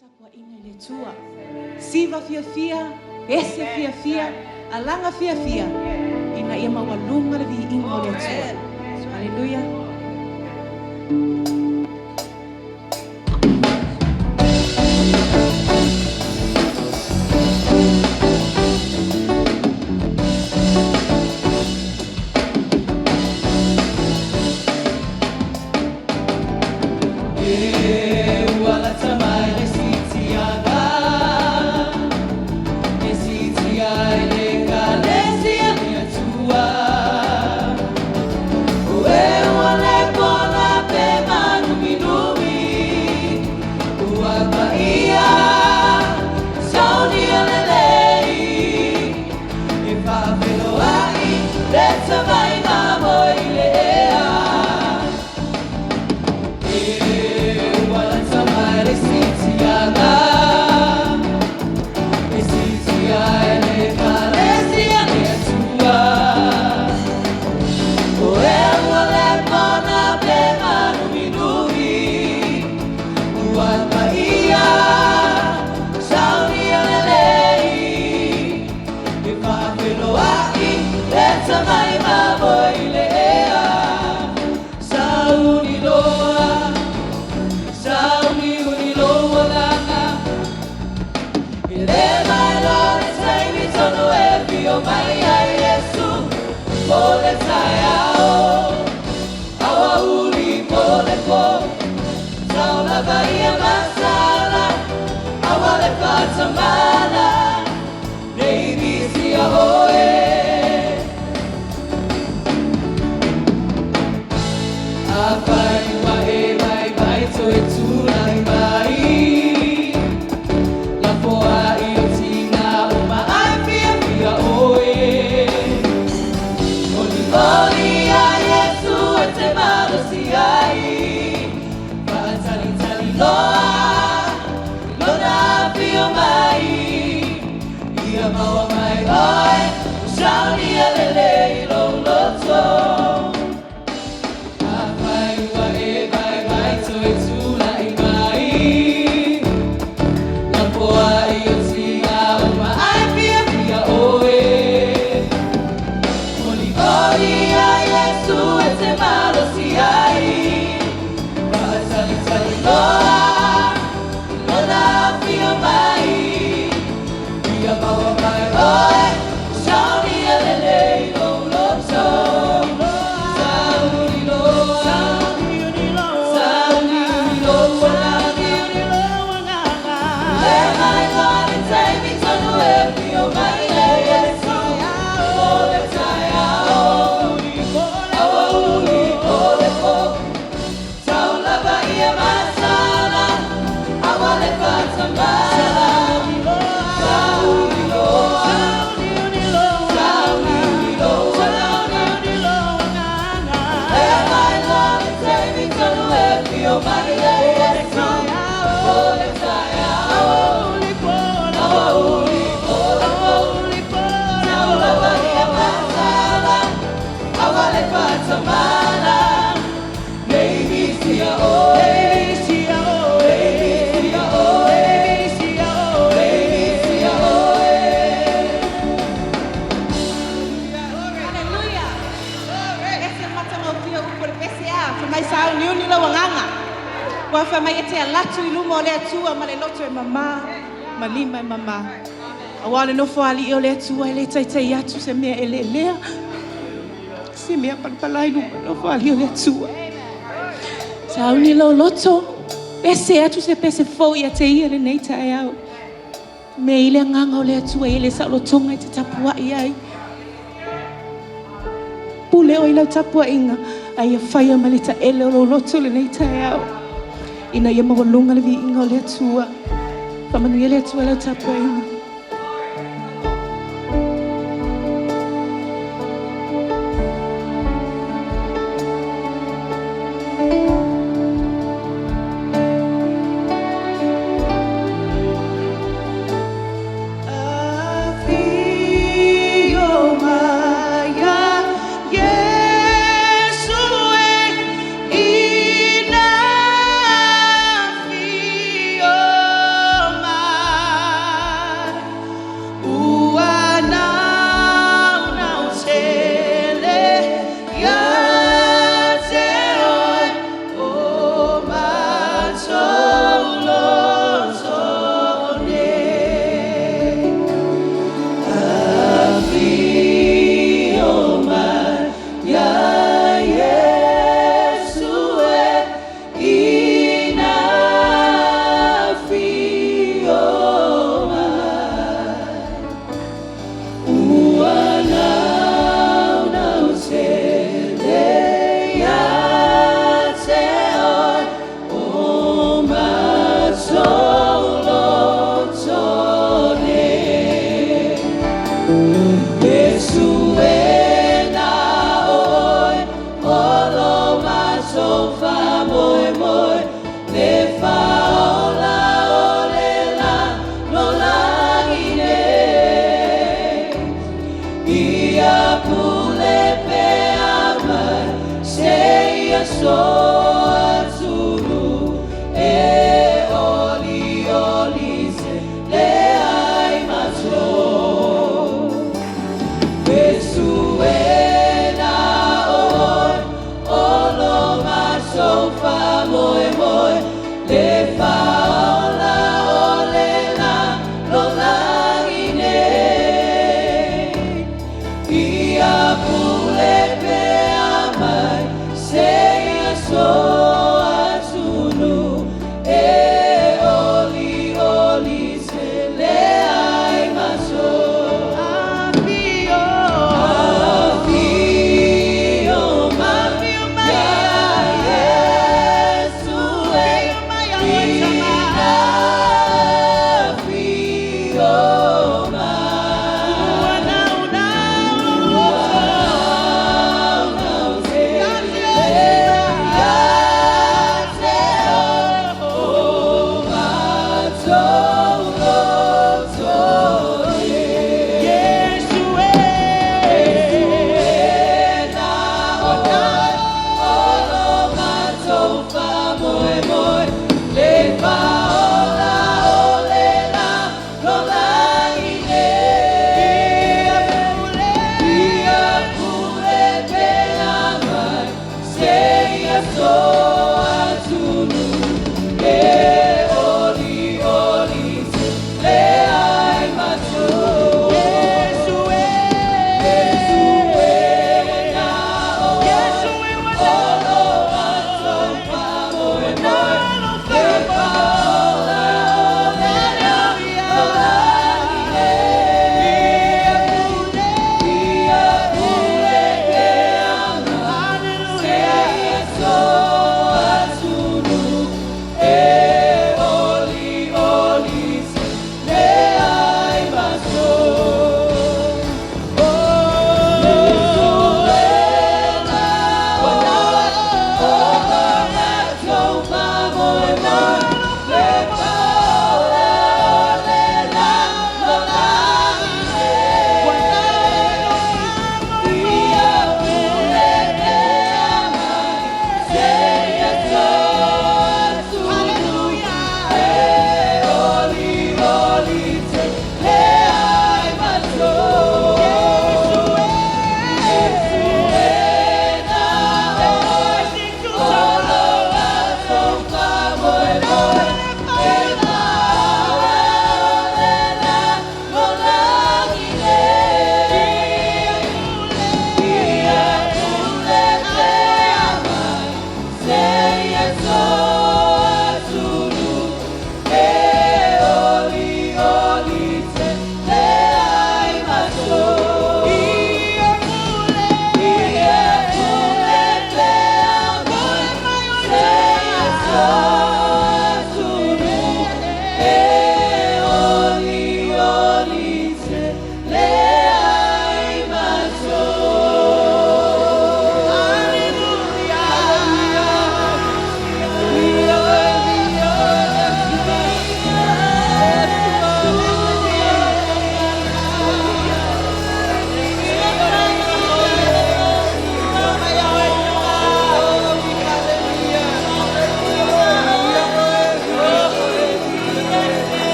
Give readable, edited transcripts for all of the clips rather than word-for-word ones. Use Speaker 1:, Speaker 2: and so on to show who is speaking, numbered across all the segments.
Speaker 1: Tapuaiga i le Atua. Siva fiafia, ese fiafia, alaga fiafia, ina ia maualuga le viiga o le Atua. Haleluia. Haleluia. Ese le matagofie o upu o le pese a, fai mai sauniuni lou agaga. Ua fai mai e te alu atu i luma o le Atua ma le loto e mamā ma lima e mamā. Auā o le nofoalii o le Atua e le taitai atu se mea eleelea, se mea palapala i luma o le nofoalii o le Atua. Sauni lou loto, pese atu se pese fou ia te ia lenei taeao. Mea i le agaga o le Atua e i ai le saolotoga e te tapuai ai. Pule oe i lau tapuaiga, a ia faia ma le taele o lou loto lenei taeao, ina ia maualuga le viiga o le Atua. Faamanuia le Atua i lau tapuaiga. Afio mai a Iesu e, ina afio. Hallelujah.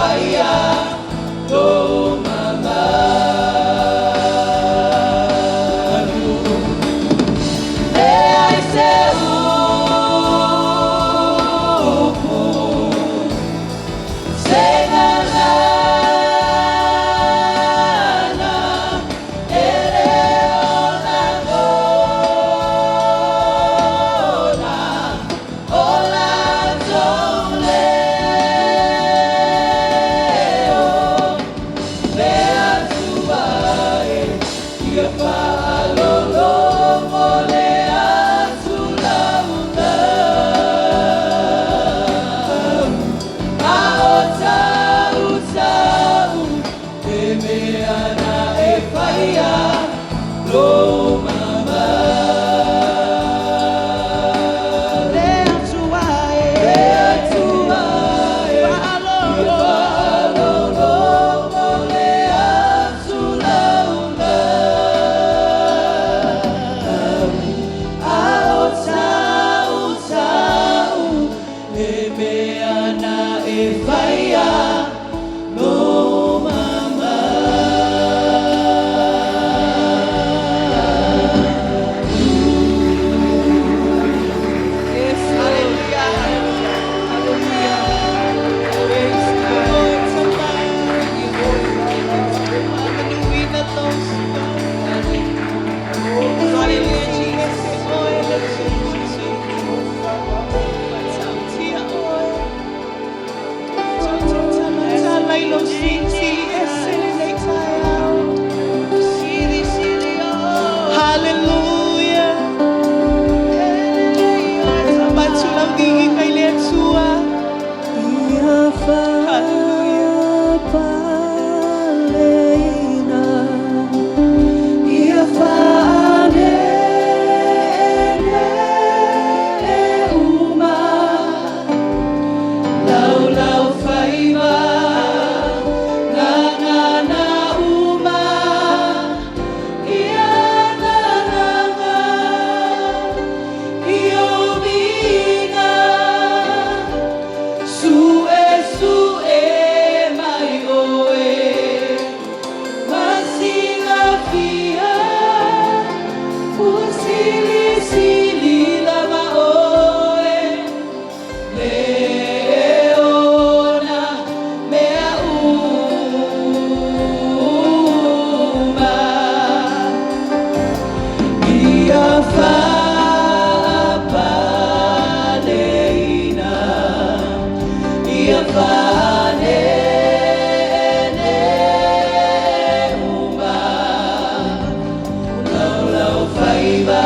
Speaker 2: Faia lou mamalu. Leai se upu, se gagana e le o lagona o latou leo. Le Atua e ia faalologo le atulaulau. A o tautau le mea na e faia lou mamalu.
Speaker 1: Le Atua e
Speaker 2: Le Atua e
Speaker 1: faalologo
Speaker 2: faalologo le atulaulau. A o tautau le mea na e faia lou mamalu.
Speaker 1: Yes, hallelujah, hallelujah, hallelujah. Praise the Lord. Hallelujah, Jesus. Hallelujah. Batula le Atua.
Speaker 2: Ia
Speaker 1: Hallelujah.
Speaker 2: faapaleina, ia faaneane uma, laulaufaiva, gagana uma, ia lalaga, i uiga. Sue sue mai oe, masilafia, ua silisili lava oe, le ona mea uma. Ia faapaleina, ia faaneane uma, laulaufaiva,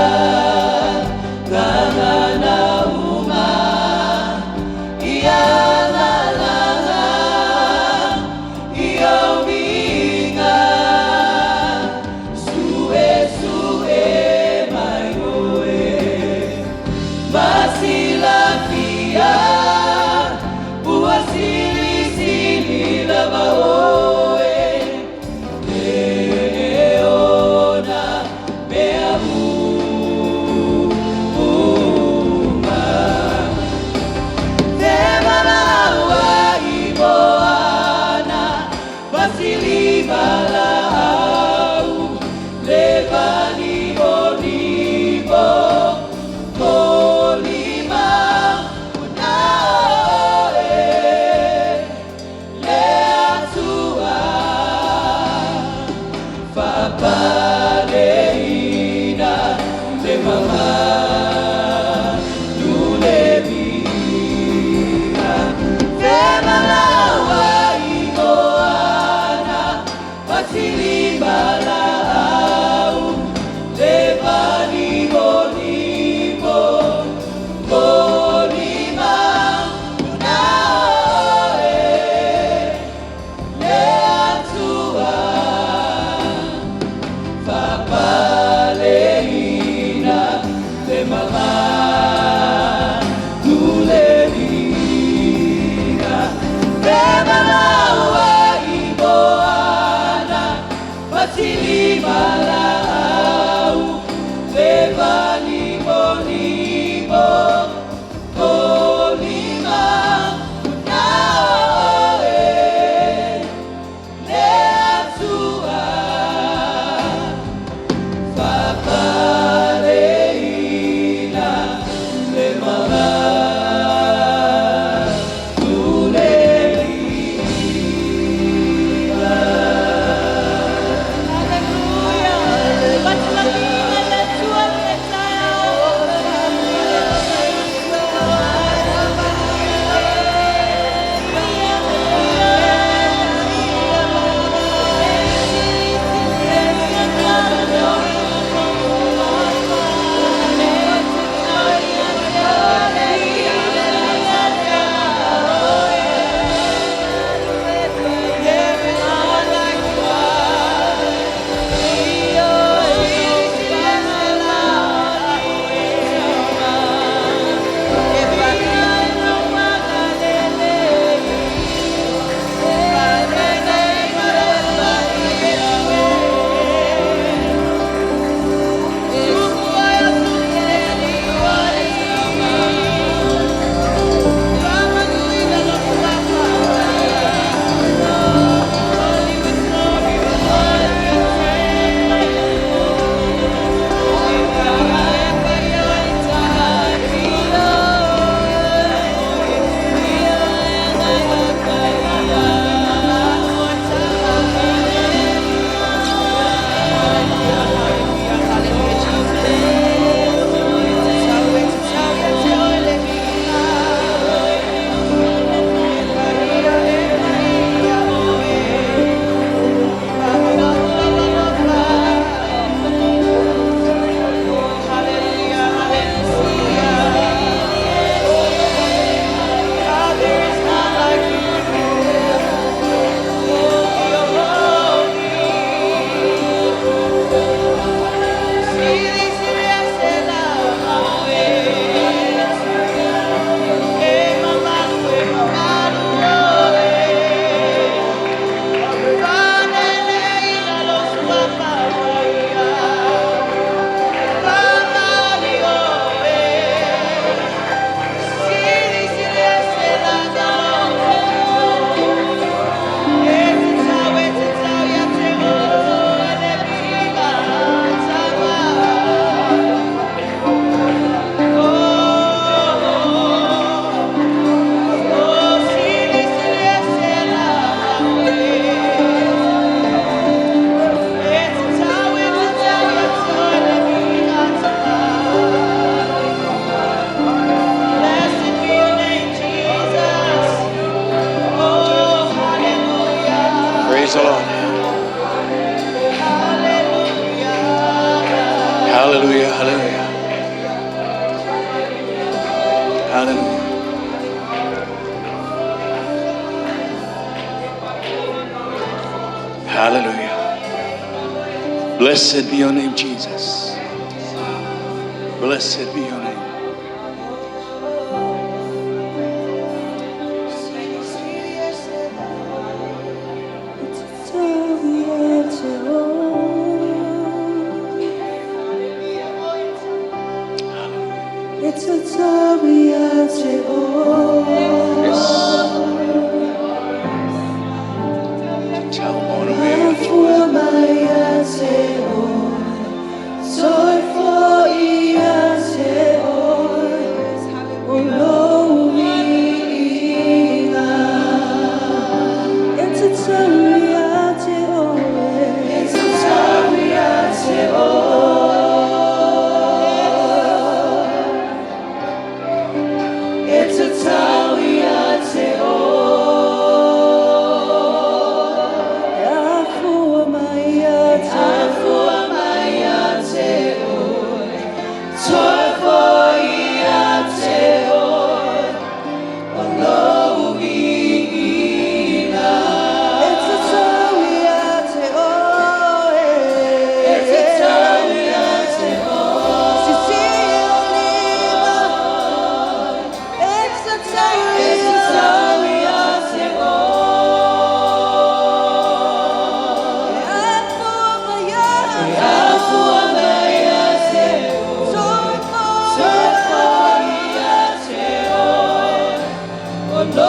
Speaker 2: gagana uma, ia lalaga, i uiga. Sue sue mai oe, masilafia, ua silisili lava oe, le ona mea uma. Te valaau ai Moana, Vasili valaau, le vanimonimo, kolima una oe, le Atua, faapaleina le mamalu le viiga. Te valaau ai Moana, Vasili valaau, le vanimonimo, kolima una oe, le Atua, faapaleina le mamalu le viiga. Te valaau ai Moana, Vasili valaau, le vanimonimo, kolima una oe,
Speaker 3: Praise the Lord. Hallelujah, hallelujah. Hallelujah. Hallelujah. Blessed be your name, Jesus. Blessed be your name. Yes. Tell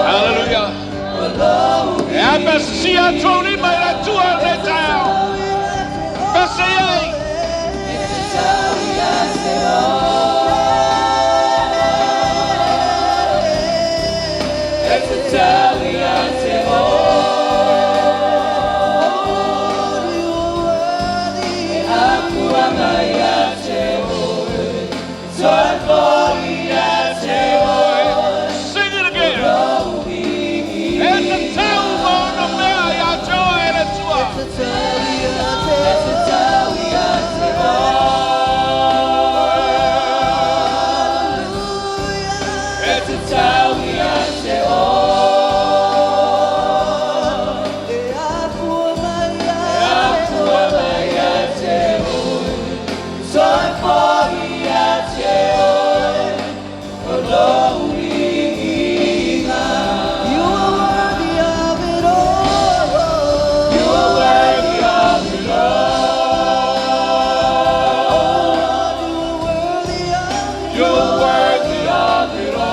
Speaker 3: Hallelujah. E a pasia toni mai la tua le tau. Pasia ai. Sing it again. E te tau mo na mea ia joy le tua.
Speaker 1: You are worthy of it all. You are worthy of it all.
Speaker 3: You're worthy of it all.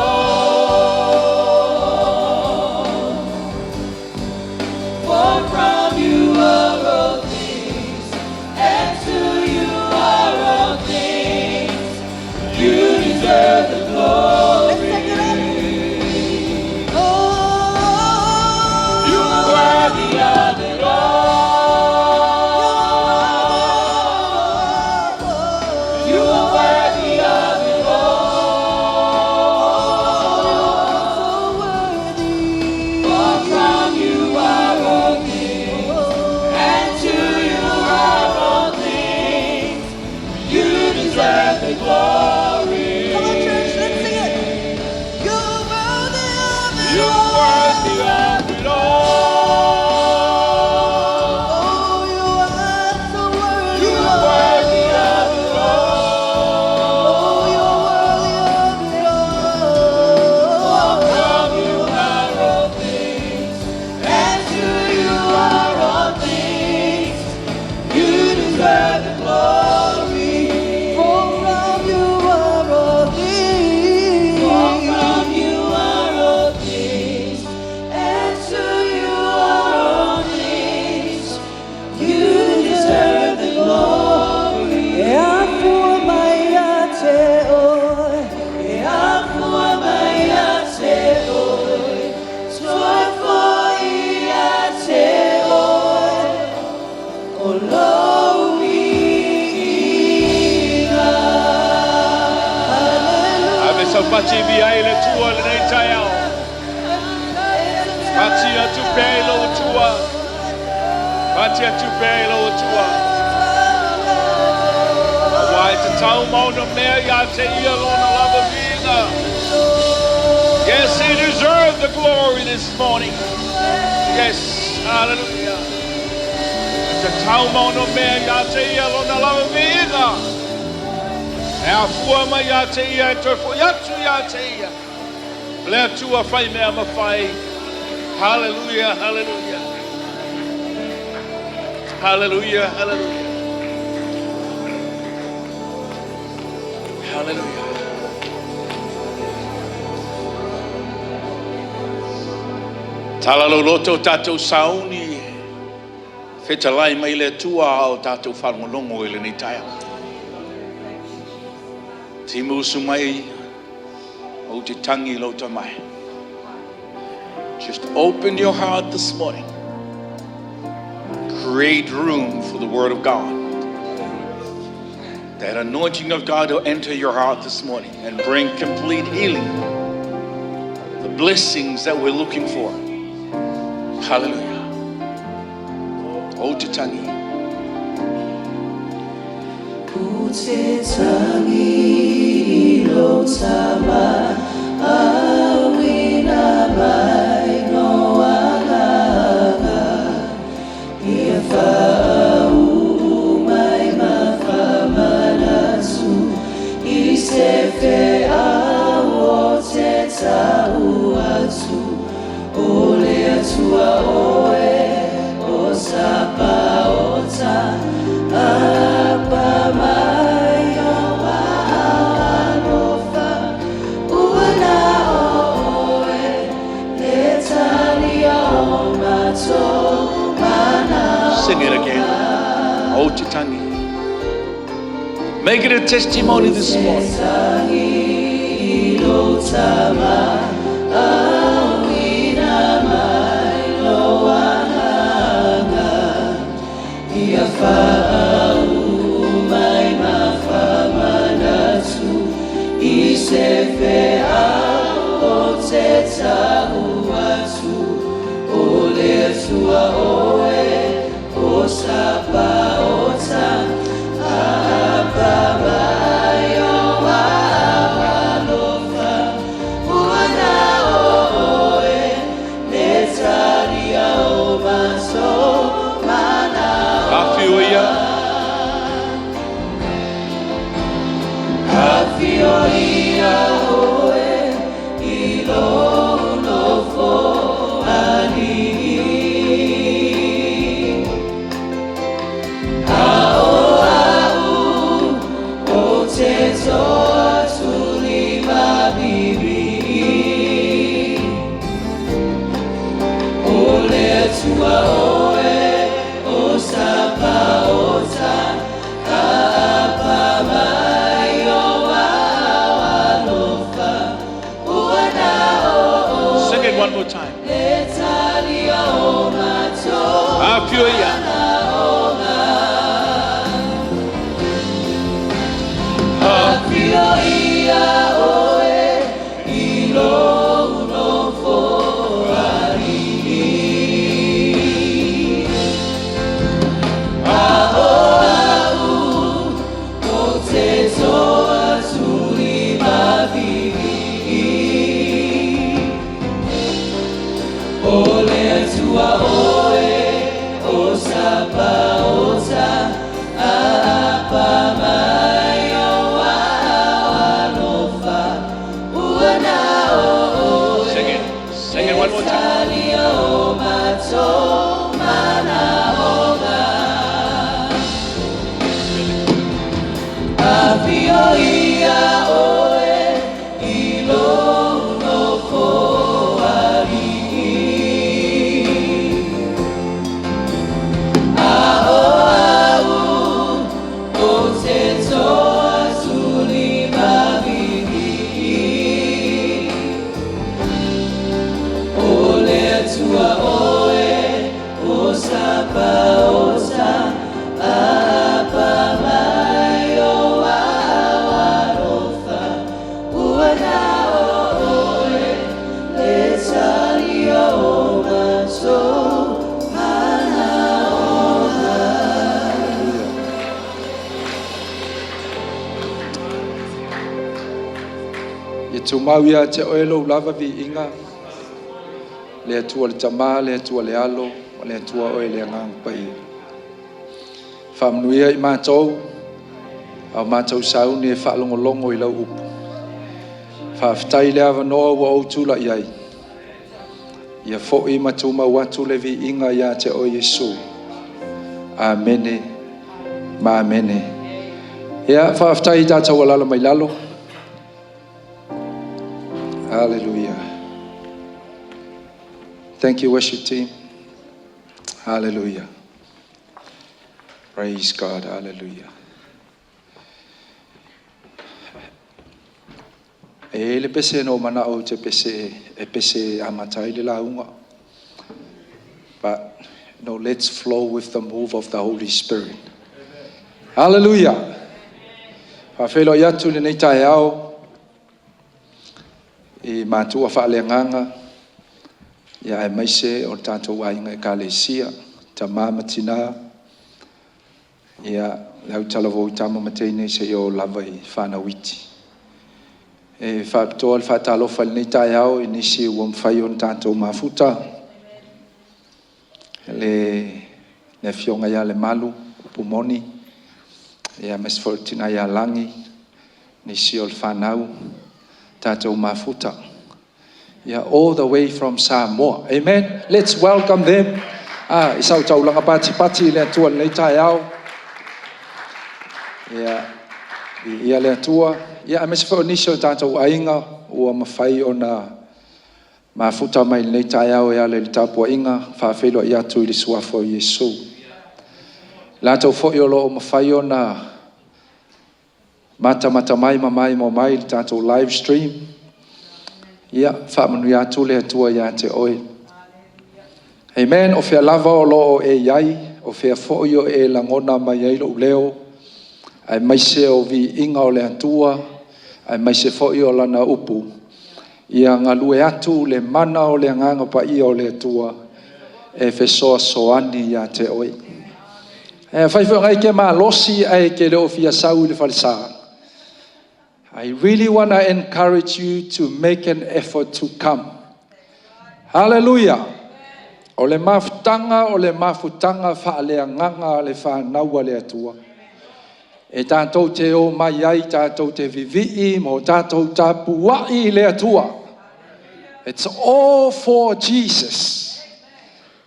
Speaker 2: For from you are all things, and to you are all things. You deserve the glory.
Speaker 1: Let's take it up. Oh,
Speaker 3: You're worthy of it all.
Speaker 2: You are worthy of it all.
Speaker 1: so worthy.
Speaker 2: For from you are all things, and to you are all things. You deserve the glory.
Speaker 1: Come on, church, let's sing it. You're worthy of it
Speaker 3: You're
Speaker 1: all.
Speaker 3: worthy of it all.
Speaker 1: Oh, you are so worthy.
Speaker 3: You're worthy of it all.
Speaker 1: Oh, you're worthy of it all.
Speaker 3: From you
Speaker 2: are all things, and to you are all things. You deserve the glory.
Speaker 1: For from you
Speaker 2: O lou viiga.
Speaker 3: Ave sau pati via i le Atua i lenei taeao. Pati atu pea i lou Atua. Pati atu pea i lou Atua. Auā e tatau ma ona mea ia te ia lona lava viiga. Yes, he deserved the glory this morning. Yes, hallelujah. E tatau ma ona mea ia te ia lona lava viiga. E afua mai ia te ia e toe fo'i atu ia te ia. Le Atua fai mea mafai. Hallelujah, hallelujah. Hallelujah, hallelujah. Hallelujah. Tala lou loto o tatou sauni fetalai mai le Atua a o tatou faalogologo i lenei taeao. Timu usu mai ou te tagi i lou tamae. Just open your heart this morning. Create room for the Word of God. That anointing of God will enter your heart this morning and bring complete healing. The blessings that we're looking for. Hallelujah. Ou te tangi.
Speaker 2: Ou te tangi i lou tama auina mai no agaga ia faauu mai ma faamanatu i se feau ou te tau atu o le Atua oe o Sapaota apa mai o aao alofa ua na o oe le talia o matou
Speaker 3: Sing it again. Ou te tangi. Make it a testimony this morning.
Speaker 2: Tangi i lou tama auina mai lou agaga ia faauu mai ma faamanatu i se feau ou te tau atu o le Atua oe o Sapaota apa mai o aao alofa ua na o oe le talia o matou manaoga.
Speaker 3: Afio ia.
Speaker 2: Afio ia oe i lou nofo alii. A o a'u ou te to atu lima piipii. O le Atua oe o Sapaota.
Speaker 4: Tumau ia te oe lou lava viiga, le Atua le Tama, le Atua le Alo, ma le Atua oe le Agaga Paia. Faamanuia i matou, a o matou sauni e faalogologo i lau upu. Faafetai i le avanoa ua ou tulai ai, ia foi ma tumau atu le viiga ia te oe Iesu. Amene ma amene. Ia, faafetai i tatou alala mai lalo. Hallelujah. Thank you, worship team. Hallelujah. Praise God. Hallelujah. E le pese no mana o te pese e pese amata ai le lauga. But no, let's flow with the move of the Holy Spirit. Hallelujah. Faafeiloai atu lenei taeao i matua faaleagaga, ia aemaise o le tatou aiga Ekalesia, tama ma tina, ia le autalavou i tama ma teine seia oo lava i fanau iti. E faapitoa le faatalofa i lenei taeao i nisi ua mafai ona tatou mafuta, le afioga ia Lemalu Pumoni, ia aemaise foi le tina ia Lagi, nisi o le fanau, tatou mafuta. Yeah, all the way from Samoa. Amen. Let's welcome them. Ah, i sau taulaga pati pati i le Atua i lenei taeao. Ia, ia le Atua. Ia, aemaise foi o nisi o tatou aiga ua mafai ona mafuta mai lenei taeao e ala i le tapuaiga, faafeiloai atu i le suafa o Iesu. Latou foi o lo o mafai ona matamata mai ma maimoa mai i le tatou live stream. Ia, faamanuia atu le Atua ia te oe. Amen. O fea lava o lo o e i ai, o fea foi o e lagona mai ai lou leo, aemaise o viiga o le Atua, aemaise foi o lana upu, ia galue atu le mana o le Agaga Paia o le Atua e fesoasoani ia te oe. E fai foi ngai ke malosi ae ke le o fia sau i le falesa. I really want to encourage you to make an effort to come. Hallelujah. O le mafutaga faaleagaga a le fanau a le Atua. E tātou te o mai ai, tātou te vivii mo tātou tapuai i le Atua. It's all for Jesus.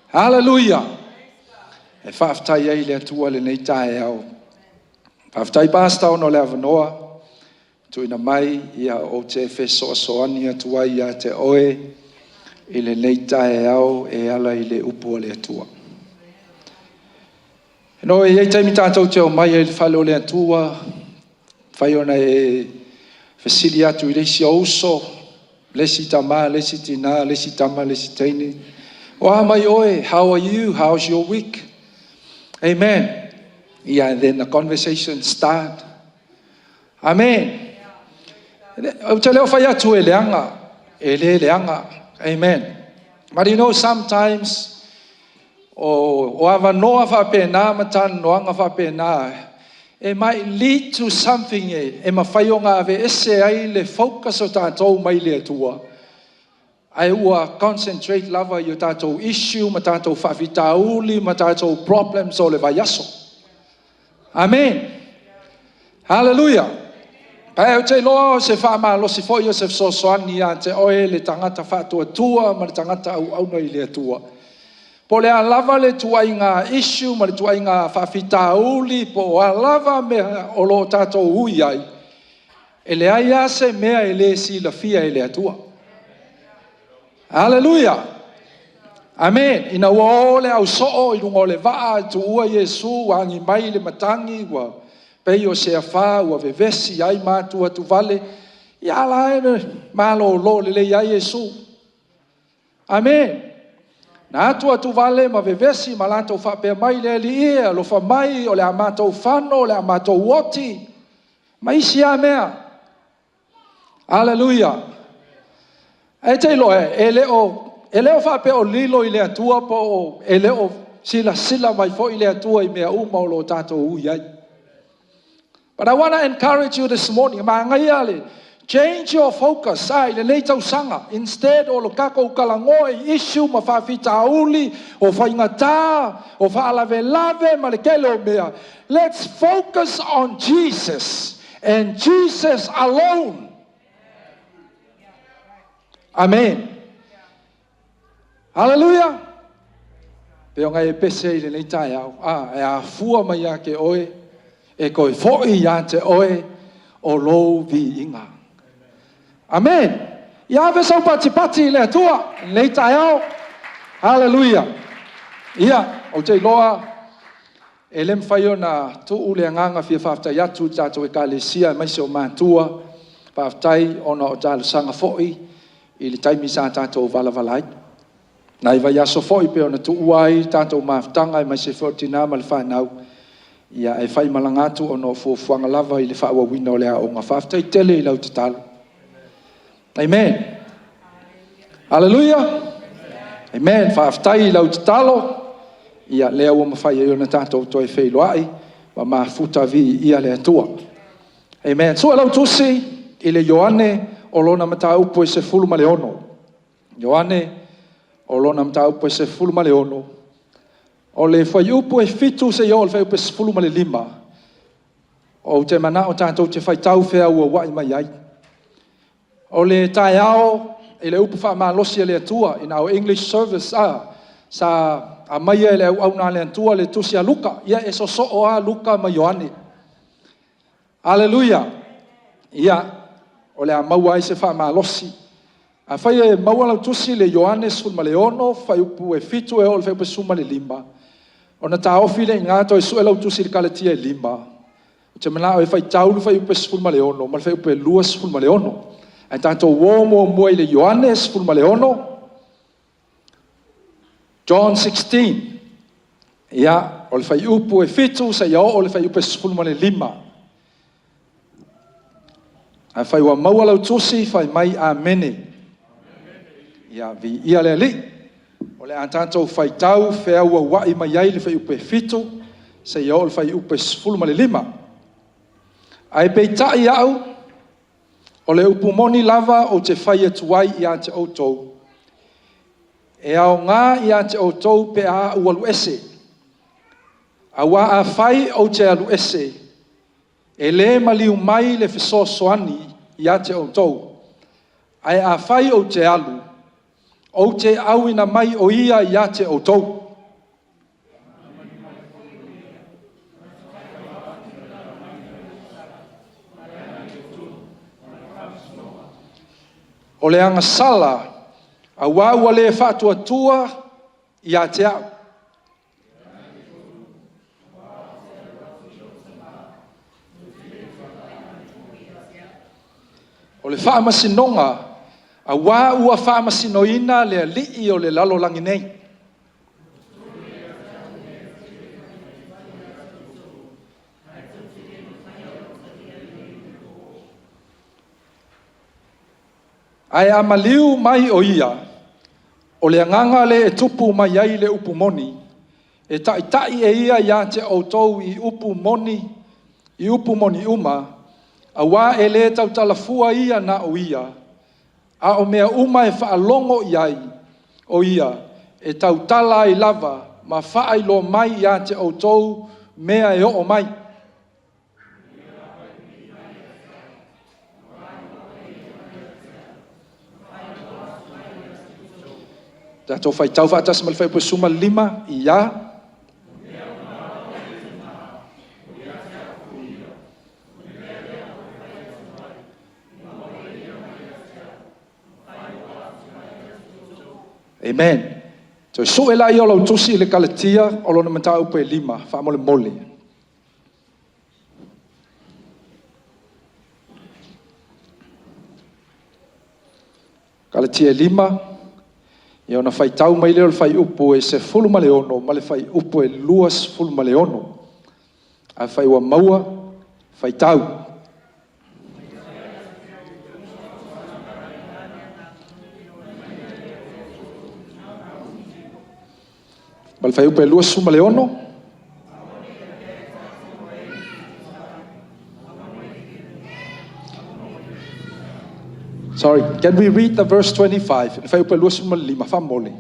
Speaker 4: Hallelujah. E faafetai ai le Atua lenei taeao. Faafetai, Pastor, ona o le avanoa tuuina mai ia ou te fesoasoani atu ai ia te oe i lenei taeao e ala i le upu a le Atua. No e iai taimi tātou te o mai ai i le fale o le Atua, fai ona e fesili atu i le isi o uso, le isi tama, le isi tina, le isi tama, le isi teine. O a mai oe, how are you? How's your week? Amen. Yeah, and then the conversation start. Amen. Ou te le o fai atu e leaga, e le leaga. Amen. But sometimes, o avanoa faapena ma talanoaga faapena, e might lead to something e mafai ona ave ese ai le focus o tatou mai le Atua. Ai ua concentrate lava i o tatou issue ma tatou faafitauli ma tatou problems o le vaiaso. Amen. Hallelujah. Ae ou te iloa o se faamalosi foi o se fesoasoani ia te oe le tagata faatuatua ma le tagata auauna i le Atua. Po le a lava le tuaiga issue ma le tuaiga faafitauli po o a lava mea o lo o tatou ui ai, e leai lava se mea e le silafia e le Atua. Hallelujah. Amen. Ina ua o le ausoo i luga o le vaa e tuua Iesu, ua agi mai le matagi, ua pei o se afā ua vevesi ai ma atu atu vale, ia ala e malōlō lelei ai Iesu. Amen. Na atu atu vale ma vevesi ma latou faapea mai le Alii e alofa mai o le a matou fano, o le a matou oti, ma isi a mea. Hallelujah. E te iloa e le o faapea o lilo i le Atua po o e le o silasila mai foi le Atua i mea uma o lo o tatou ui ai. But I want to encourage you this morning. Magaia le Change your focus a i lenei tausaga instead o lo tatou talanoa i issue ma faafitauli o faigata o faalavelave ma le tele o mea, let's focus on Jesus and Jesus alone. Amen. Hallelujah. Pei ona e pese i lenei taeao, a, e afua mai ia te oe, e toe foi ia te oe o lou viiga. Amen. Ia ave sau patipati i le Atua i lenei taeao. Hallelujah. Ia, ou te iloa e le mafai ona tuu le agaga fia faafetai atu i le tatou Ekalesia aemaise o matua. Faafetai ona o talosaga foi i le taimi sa tatou valavala ai. Nai vaiaso foi pei ona tuua ai le tatou mafutaga aemaise foi o tina ma le fanau, ia ae faimalaga atu ona o fuafuaga lava i le faaauauina o le aoga. Faafetai tele i lau tatalo. Amen. Haleluia. Amen. Faafetai i lau tatalo. Ia lea ua mafai ai ona tatou toe feiloai ma mafuta viia le Atua. Amen. Sue lau tusi i le Ioane o lona mataupu e 16. Ioane o lona mataupu e 16, o le fuaiupu e 7 seia oo i le fuaiupu e 15, ou te manao tatou te faitau feauauai mai ai. O le taeao i le upu faamalosi a le Atua, in our English service, sa aumaia e le auauna a le Atua le tusi a Luka. Ia e sosoo lava Luka ma Ioane. Aleluia! Ia, o le a maua ai se faamalosi. Afai e maua lau tusi i le Ioane 16, fuaiupu e 7 e oo i le fuaiupu e 15, ona taofi lea i ina toe sue lau tusi i le Kalatia e 5, ou te manao e faitau le fuaiupu e 16 ma le fuaiupu e 26. Ae tatou o muamua i le Ioane 16, John 16. Ia, o le fuaiupu e 7 seia oo i le fuaiupu e 15. Afai ua maua lau tusi, fai mai Amene. Ia, viia le Alii. O le a tatou faitau feauauai mai ai le fuaiupu e 7 seia oo i le fuaiupu e 15. Ae peitai au, o le upu moni lava ou te fai atu ai ia te outou, e aoga ia te outou pe a ou alu ese. Aua afai ou te alu ese, e le maliu mai le fesoasoani ia te outou, ae afai ou te alu, ou te auina mai o ia ia te outou. O le agasala, auā ua le faatuatua ia te au. O le faamasinoga, auā ua faamasinoina le alii o le lalolagi nei. Ae a maliu mai o ia, o le agaga lea e tupu mai ai le upu moni, e taitai e ia ia te outou i upu moni, i upu moni uma, auā e le tautala fua ia na o ia, a o mea uma e faalogo i ai o ia, e tautala ai lava ma faailoa mai ia te outou mea e oo mai. Tatou faitau faatasi ma le fuaiupu e 15, ia. Amen. Toe sue laia o lau tusi i le Kalatia o lona mataupu e 5, faamolemole. Kalatia e 5, ia ona faitau mai lea o le fuaiupu e 16 ma le fuaiupu e 26. Afai ua maua, faitau. Ma le fuaiupu e 26. Sorry, can we read the verse 25? Le fuaiupu 25, faamolemole.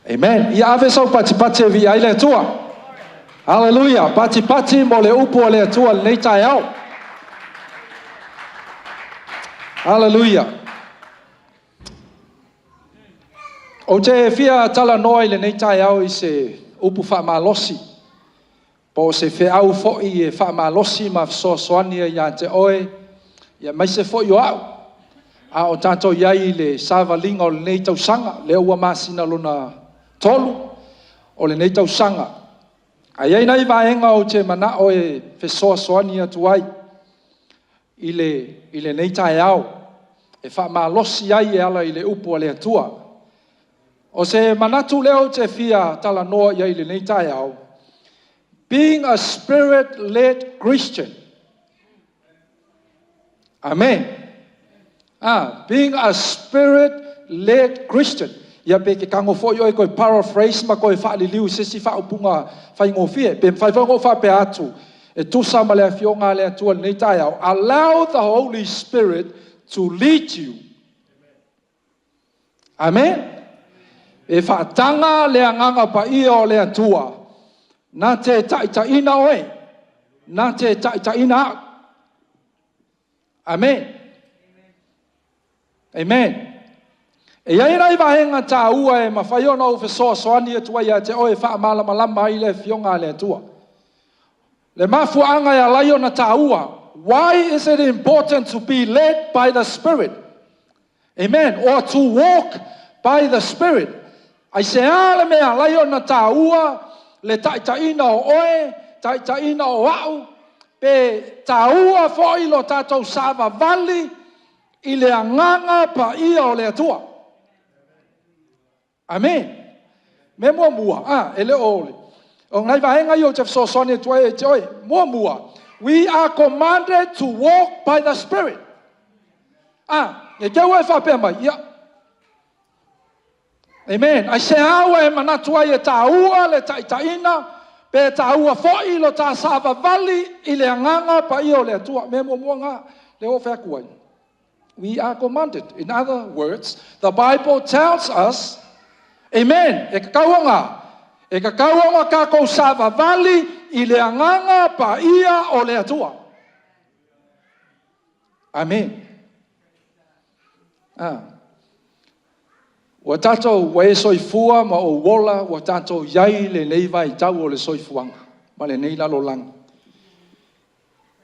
Speaker 4: Amen. Ia ave sau patipati e viia ai le Atua. Hallelujah. Patipati mo le upu a le Atua lenei taeao. Hallelujah. Ou te fia talanoa i lenei taeao i se upu faamalosi, po o se feau foi e faamalosi ma fesoasoani ai ia te oe, aemaise foi o au, a o tatou i ai i le savaliga o lenei tausaga, lea ua masina lona tolu o lenei tausaga. Ae i ai nai vaega ou te manao e fesoasoani atu ai i lenei taeao, e faamalosi ai e ala i le upu a le Atua. O se manatu lea ou te fia talanoa i ai i lenei taeao, being a spirit-led Christian. Amen. Ah, being a spirit-led Christian. Ia pe te tago foi oe e toe paraphrase ma toe faaliliu i se isi faaupuga faigofie. Pe mafai foi ona ou faapea atu, e tusa ma le Afioga a le Atua i lenei taeao, allow the Holy Spirit to lead you. Amen. E faataga le Agaga Paia o le Atua na te taitaiina oe, na te taitaiina au. Amen. Amen. E i ai nai vaega taua e mafai ona ou fesoasoani atu ai ia te oe e faamalamalama ai le Afioga a le Atua. Le mafuaaga e ala ai ona taua, why is it important to be led by the Spirit? Amen. Or to walk by the Spirit. Aisea le mea e ala ai ona taua le taitaiina o oe, taitaiina o au, pe taua foi lo tatou savavali i le Agaga Paia o le Atua. Amen. Mea muamua, a, e le o le, o nai vaega ia ou te fesoasoani atu ai ia te oe. Muamua, we are commanded to walk by the Spirit. A, ne i te i ua e faapea mai, ia, Amen. Aisea ua e manatu ai e taua le taitaiina, pe taua foi lo ta savavali i le Agaga Paia o le Atua? Mea muamua lena, lea ua ou fai atu ai. We are commanded. In other words, the Bible tells us, amen, e tatau ona, e tatau ona tatou savavali i le Agaga Paia o le Atua. Amen. Ah. Ua tatou, ua e soifua ma ou ola, ua tatou i ai i lenei vaitau o le soifuaga ma lenei lalolagi.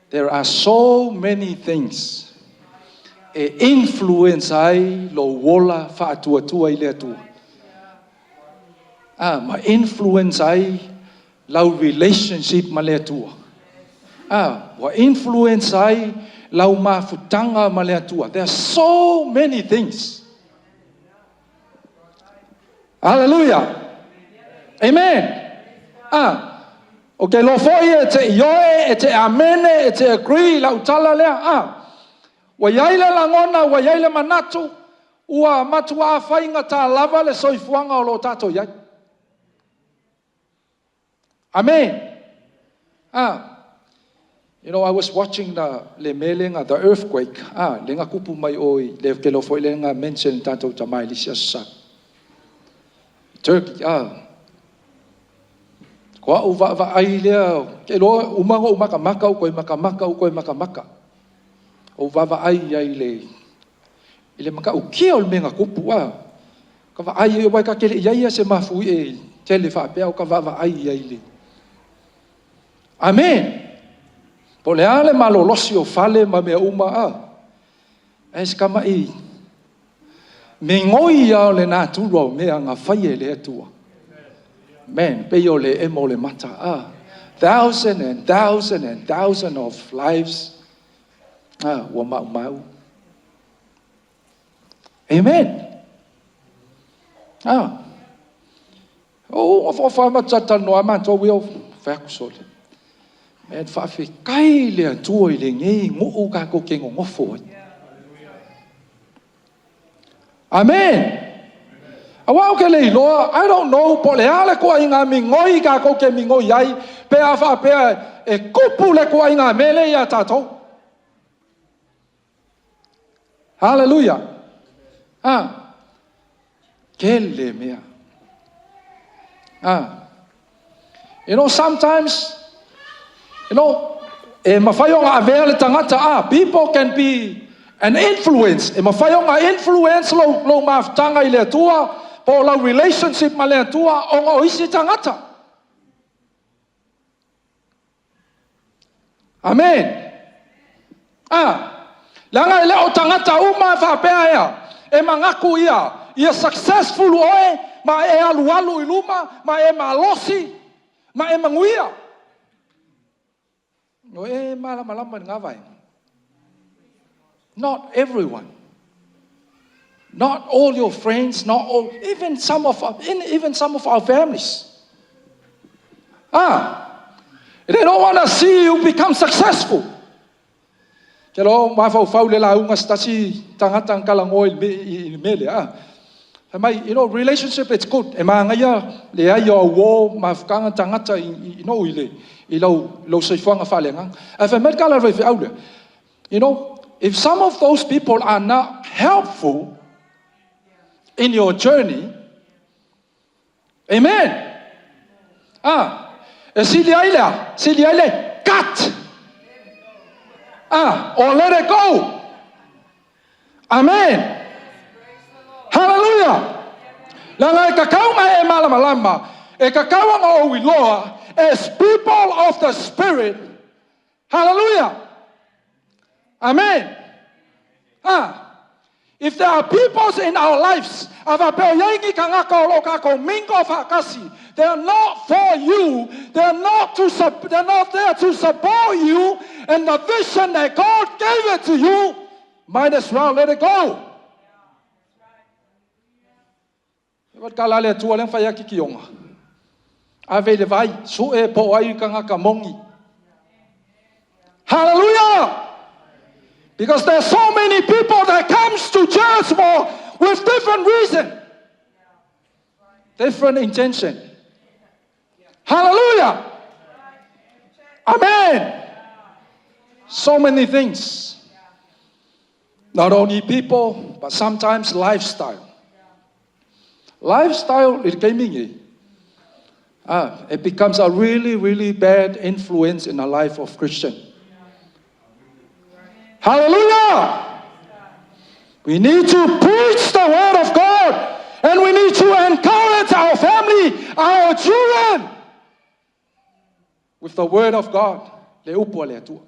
Speaker 4: There are so many things e influence ai lou ola faatuatua i le Atua. Ah, ma influence ai lau relationship ma le Atua. Ah, ua influence ai lau mafutaga ma le Atua. There are so many things. Hallelujah. Amen. Ah, ou te iloa foi e te ioe, e te amene, e te agree i lau tala lea. Ah, ua i ai le lagona, ua i ai le manatu, ua matuā faigata lava le soifuaga o lo o tatou i ai. Amen. Ah, you know, I was watching the le mea lea na, the earthquake, ah, lea na tupu mai o i, lea ou te iloa foi lea na mention e tatou tama i le isi aso Sa. Turkey, ah. Ko au vaavaai lea, ou te iloa uma ona ou matamata, ou toe matamata, ou toe matamata. Ou vaavaai i ai i le, i le matautia o le mea na tupu, ah. Ka vaai aua e ta te le i i ai lava se mafuie tele faapea o ka vaavaai i ai i le. Amen! Po o le a le malolosi o fale ma mea uma a, ae se tama'i migoi lava o le natura o mea na faia e le Atua. Amen. Pei o le emo o le mata a. Thousand and thousand and thousand of lives a, ua maumau. Amen. Ah. O ofa ma talanoa matou ia fai atu sole. Man, faafetai le Atua i lenei nuu tatou te nonofo ai. Amen. Auā ou te le iloa, I don't know, po o le a le ituaiga migoi tatou te migoi ai pe a faapea e tupu le ituaiga mea lea ia tatou. Haleluia! A, tele mea. A. Sometimes, e mafai ona avea le tagata a, people can be an influence. E mafai ona influence lou mafutaga i le Atua, po o lau relationship ma le Atua, ona o isi tagata. Amen. A, leaga e le o tagata uma faapea ea, e manatu ia successful oe, ma e alualu i luma, ma e malosi, ma e manuia. O e malamalama i lena vaega. Not everyone. Not all your friends, not all, even some of our families. Ah, they don't want to see you become successful. Ke lo mafaufau le lauga se tasi tagata na talanoa i le mea lea. Ah. Fai mai, relationship, it's good. E manaia le ai o auō mafutaga tagata i, no, i, le, i lau soifuaga faaleagaga. Ae fai mai le tala a le faifeau lea, if some of those people are not helpful in your journey, amen. Ah, e sili ai lea, sili ai le cut. Ah, or let it go. Amen. Hallelujah. Leaga e tatau ona e malamalama, e tatau ona ou iloa, as people of the Spirit. Hallelujah. Amen. Ah, if there are people in our lives, a faapea o i ai ni tagata o lo o tatou mingle faatasi, they are not for you, they are not there to support you and the vision that God gave it to you, might as well let it go. E tala le Atua lea fai ake kioga. Ave i le vai, sue po o ai tagata moni. Hallelujah! Because there's so many people that comes to church for with different reason, different intention. Hallelujah! Amen. So many things. Not only people, but sometimes lifestyle. Lifestyle, it came in. Ah, it becomes a really, really bad influence in the life of Christian. Hallelujah! We need to preach the word of God and we need to encourage our family, our children with the word of God. Le upu a le Atua.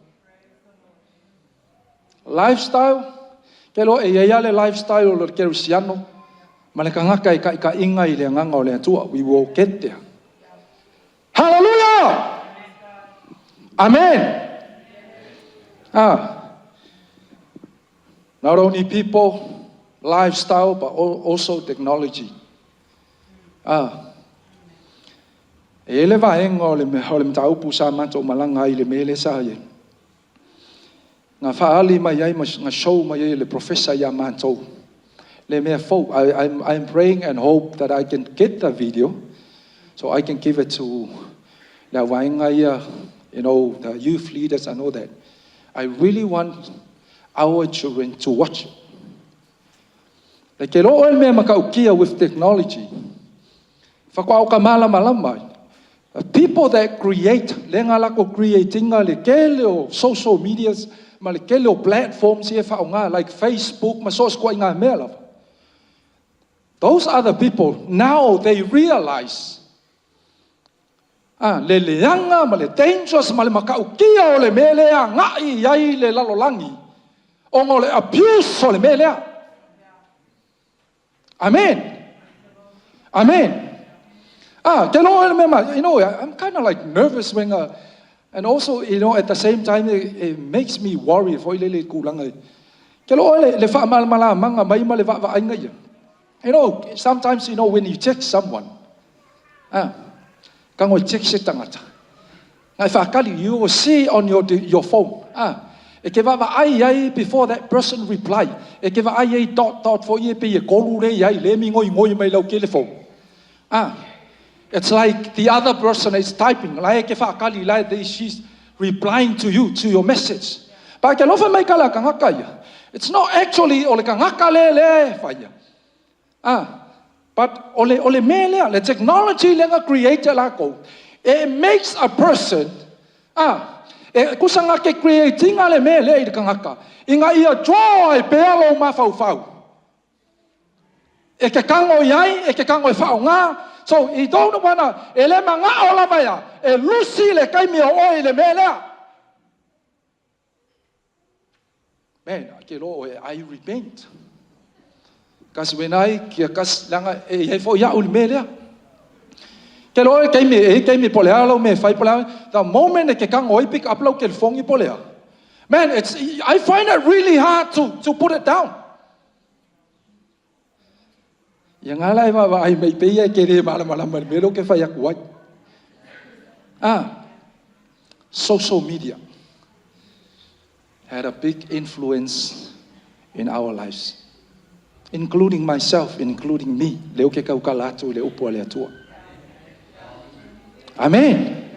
Speaker 4: Lifestyle, ke lo e ia le lifestyle o le kerisiano, ma le tagata e taitaiga i le agaga o le Atua. We will get there. Hallelujah! Amen. Ah. Not only people, lifestyle, but also technology. Ah. E le vaega o le mataupu sa matou malaga ai le mea lea sa i ai. Na faaali mai ai ma na show mai ai le professor ia matou. Le mea fou. I'm praying and hope that I can get the video so I can give it to le vaega ia, the youth leaders and all that. I really want our children to watch it. Le ke lo o le mea matautia with technology. Whakoa o ka malamalama. The people that create, le ngā lako creatinga le kele o social medias, ma le kele o platforms ia whaonga, like Facebook, ma so se ngā mea lava. Those other people, now they realize, ah, le leaga ma le dangerous ma le matautia o le mea lea ngai ai le lalolagi, ona o le abuse o le mea lea. Amen. Amen. Ah, ke lo le mea, I'm kind of like nervous when, and also, at the same time, it makes me worry foi le le tulaga. Ke lo le le faamalamalamaga mai ma le vaavaaiga ia. Sometimes, when you text someone, ah, ka ngoi text se tagata. Ngai whakali, you will see on your phone. Ah, E ke vaavaai ai before that person reply. E ke vaai ai dot dot foi ia pei e kolu lea i ai lea e migoigoi mai lau telefoni. Ah, it's like the other person is typing. La e ke whaakali, la e she's replying to you, to your message. But ke alofa mai kala kangaka ia. It's not actually o le kangaka le le whaia. Ah, but o le, o le mea lea, le technology lea na create e lakou, it makes a person, ah, e kusa nga ke create inga le mea lea i le kangaka, ina ia draw ai pea lou mafaufau. E ke kago i ai, e ke kago e faaaoga. So, i don't wanna, e le magao lava ia, e lusi le taimi o oe i le mea lea. Man, ke loa oe, I repent. Kasi when I, kia kasi, leaga e i ai foi au i le mea lea. Ke loa e taimi, e i taimi po o le a lau mea e fai po o le a, the moment e ke kago ai pick up lau telefoni po o le a. Man, it's, I find it really hard to put it down. Ia ngā la e vaavaai mai pei ia e ke le malamalama i le mea lea ou te fai atu ai. Ah, social media had a big influence in our lives, including myself, including me, lea ou te tautala atu i le upu a le Atua. Amen.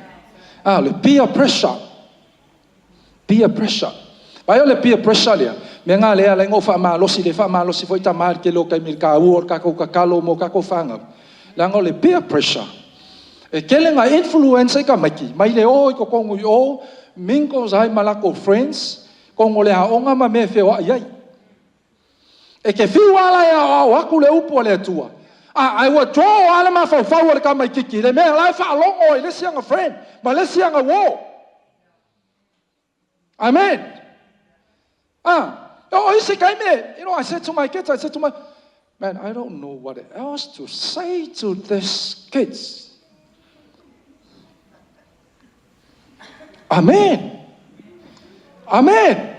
Speaker 4: Ah, le peer pressure. Peer pressure. Vai o le peer pressure lea, mea ngā lea alai ngou faamalosi, le faamalosi foi tama i le tele o taimi i le taua o le tatou tatalo mo tatou fanau. Leaga o le peer pressure, e tele na influence ai tamaiti mai le o i totonu i o, mingles ai ma latou friends, totonu o le aoga ma mea e feoai ai. E te fiu lava la e aoao atu le upu a le Atua, a ae ua draw lava le mafaufau o le tamaititi i le mea la e faalogo ai i le isi ana friend ma le isi ana uo. Amen. Ah, o isi taimi, you know, I said to my kids, I said to my, man, I don't know what else to say to this kids. Amen. Amen.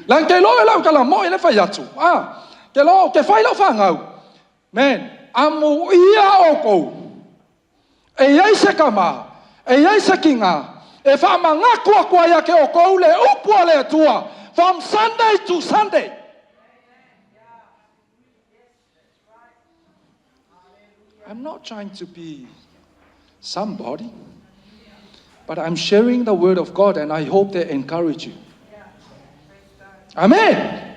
Speaker 4: Lan ke loa e lau tala moe le fai atu. Ah, ke loa, ke fai lau whangau. Man, amu ia oukou. E i ai se kama, e i ai se kinga, e whaamanaku aku ai ia ke oukou le upu a le Atua from Sunday to Sunday. I'm not trying to be somebody, but I'm sharing the word of God and I hope they encourage you. Amen.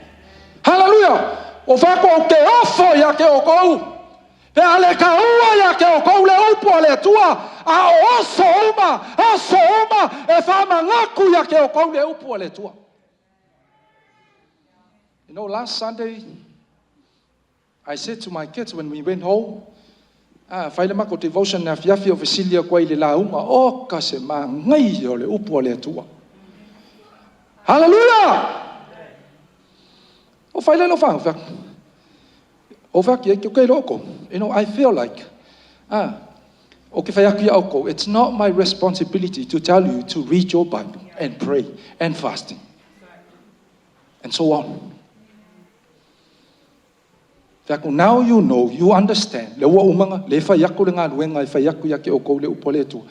Speaker 4: Hallelujah. O whako ke ofo ia ke o kou. Pe a le kaua ia ke o kou le upu a le Atua, a o aso uma, aso uma, e whamangaku ia ke o kou le upu a le Atua. You know, last Sunday, I said to my kids when we went home, ah, fai le makou devotion le afiafi o fesili aku ai i le lauga, oka se manaia o le upu a le Atua. Hallelujah! O fai le lo whanau, whak, o whak, ke ke loko. You know, I feel like, ah, o ke whai aku ia oukou, it's not my responsibility to tell you to read your Bible and pray and fasting and so on. Fai atu, now you know, you understand, le ua uma le fai atu le galuega e fai atu ia te oukou le upu a le Atua.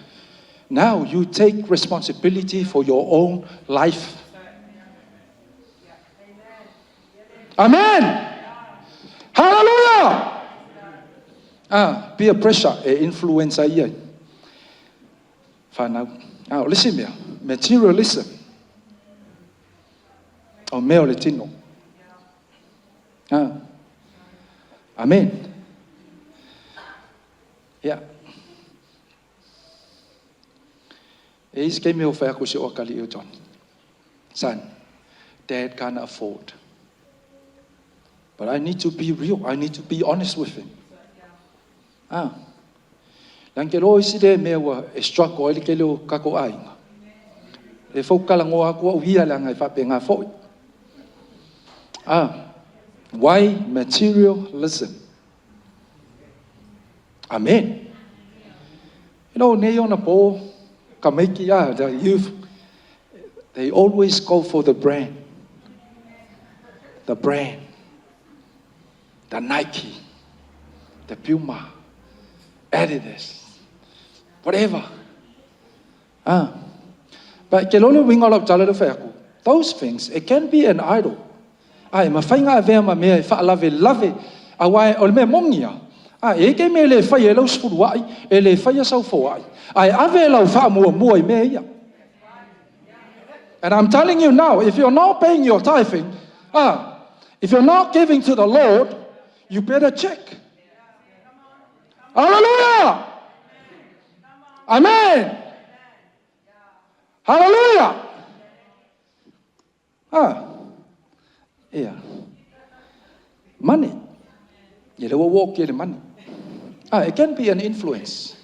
Speaker 4: Now you take responsibility for your own life. Amen! Hallelujah! Ah, peer pressure e influence ai ia i whanau. Ah, o le isi mea, materialism. O mea o le tino. Ah. Amen. Ia. E isi taimi o fai atu si o akalii o Johnny. Son, Dad can't afford. But I need to be real. I need to be honest with him. Ah. Leaga ke loa isi lea mea ua e struggle ai le tele o tatou aiga. E fou talanoa atu au ia leaga e faapena foi. Ah. Why materialism? Amen. You know, nei ona po, tamaiti, ah, the youth, they always go for the brand. The brand. The Nike. The Puma. Adidas. Whatever. Ah. But ke loa le uiga o lau tala lea fai atu. Those things, it can be an idol. A, e mafai ona avea ma mea e faalavelave, aua o le mea moni lava, a, e i ai taimi e le faia ai lau sefuluai, e le faia sau foai, ae ave lau faamuamua i mea ia. And I'm telling you now, if you're not paying your tithing, ah, if you're not giving to the Lord, you better check. Hallelujah! Amen! Hallelujah! Ah, yeah. Money. Ia le ua walk le money. Ah, it can be an influence.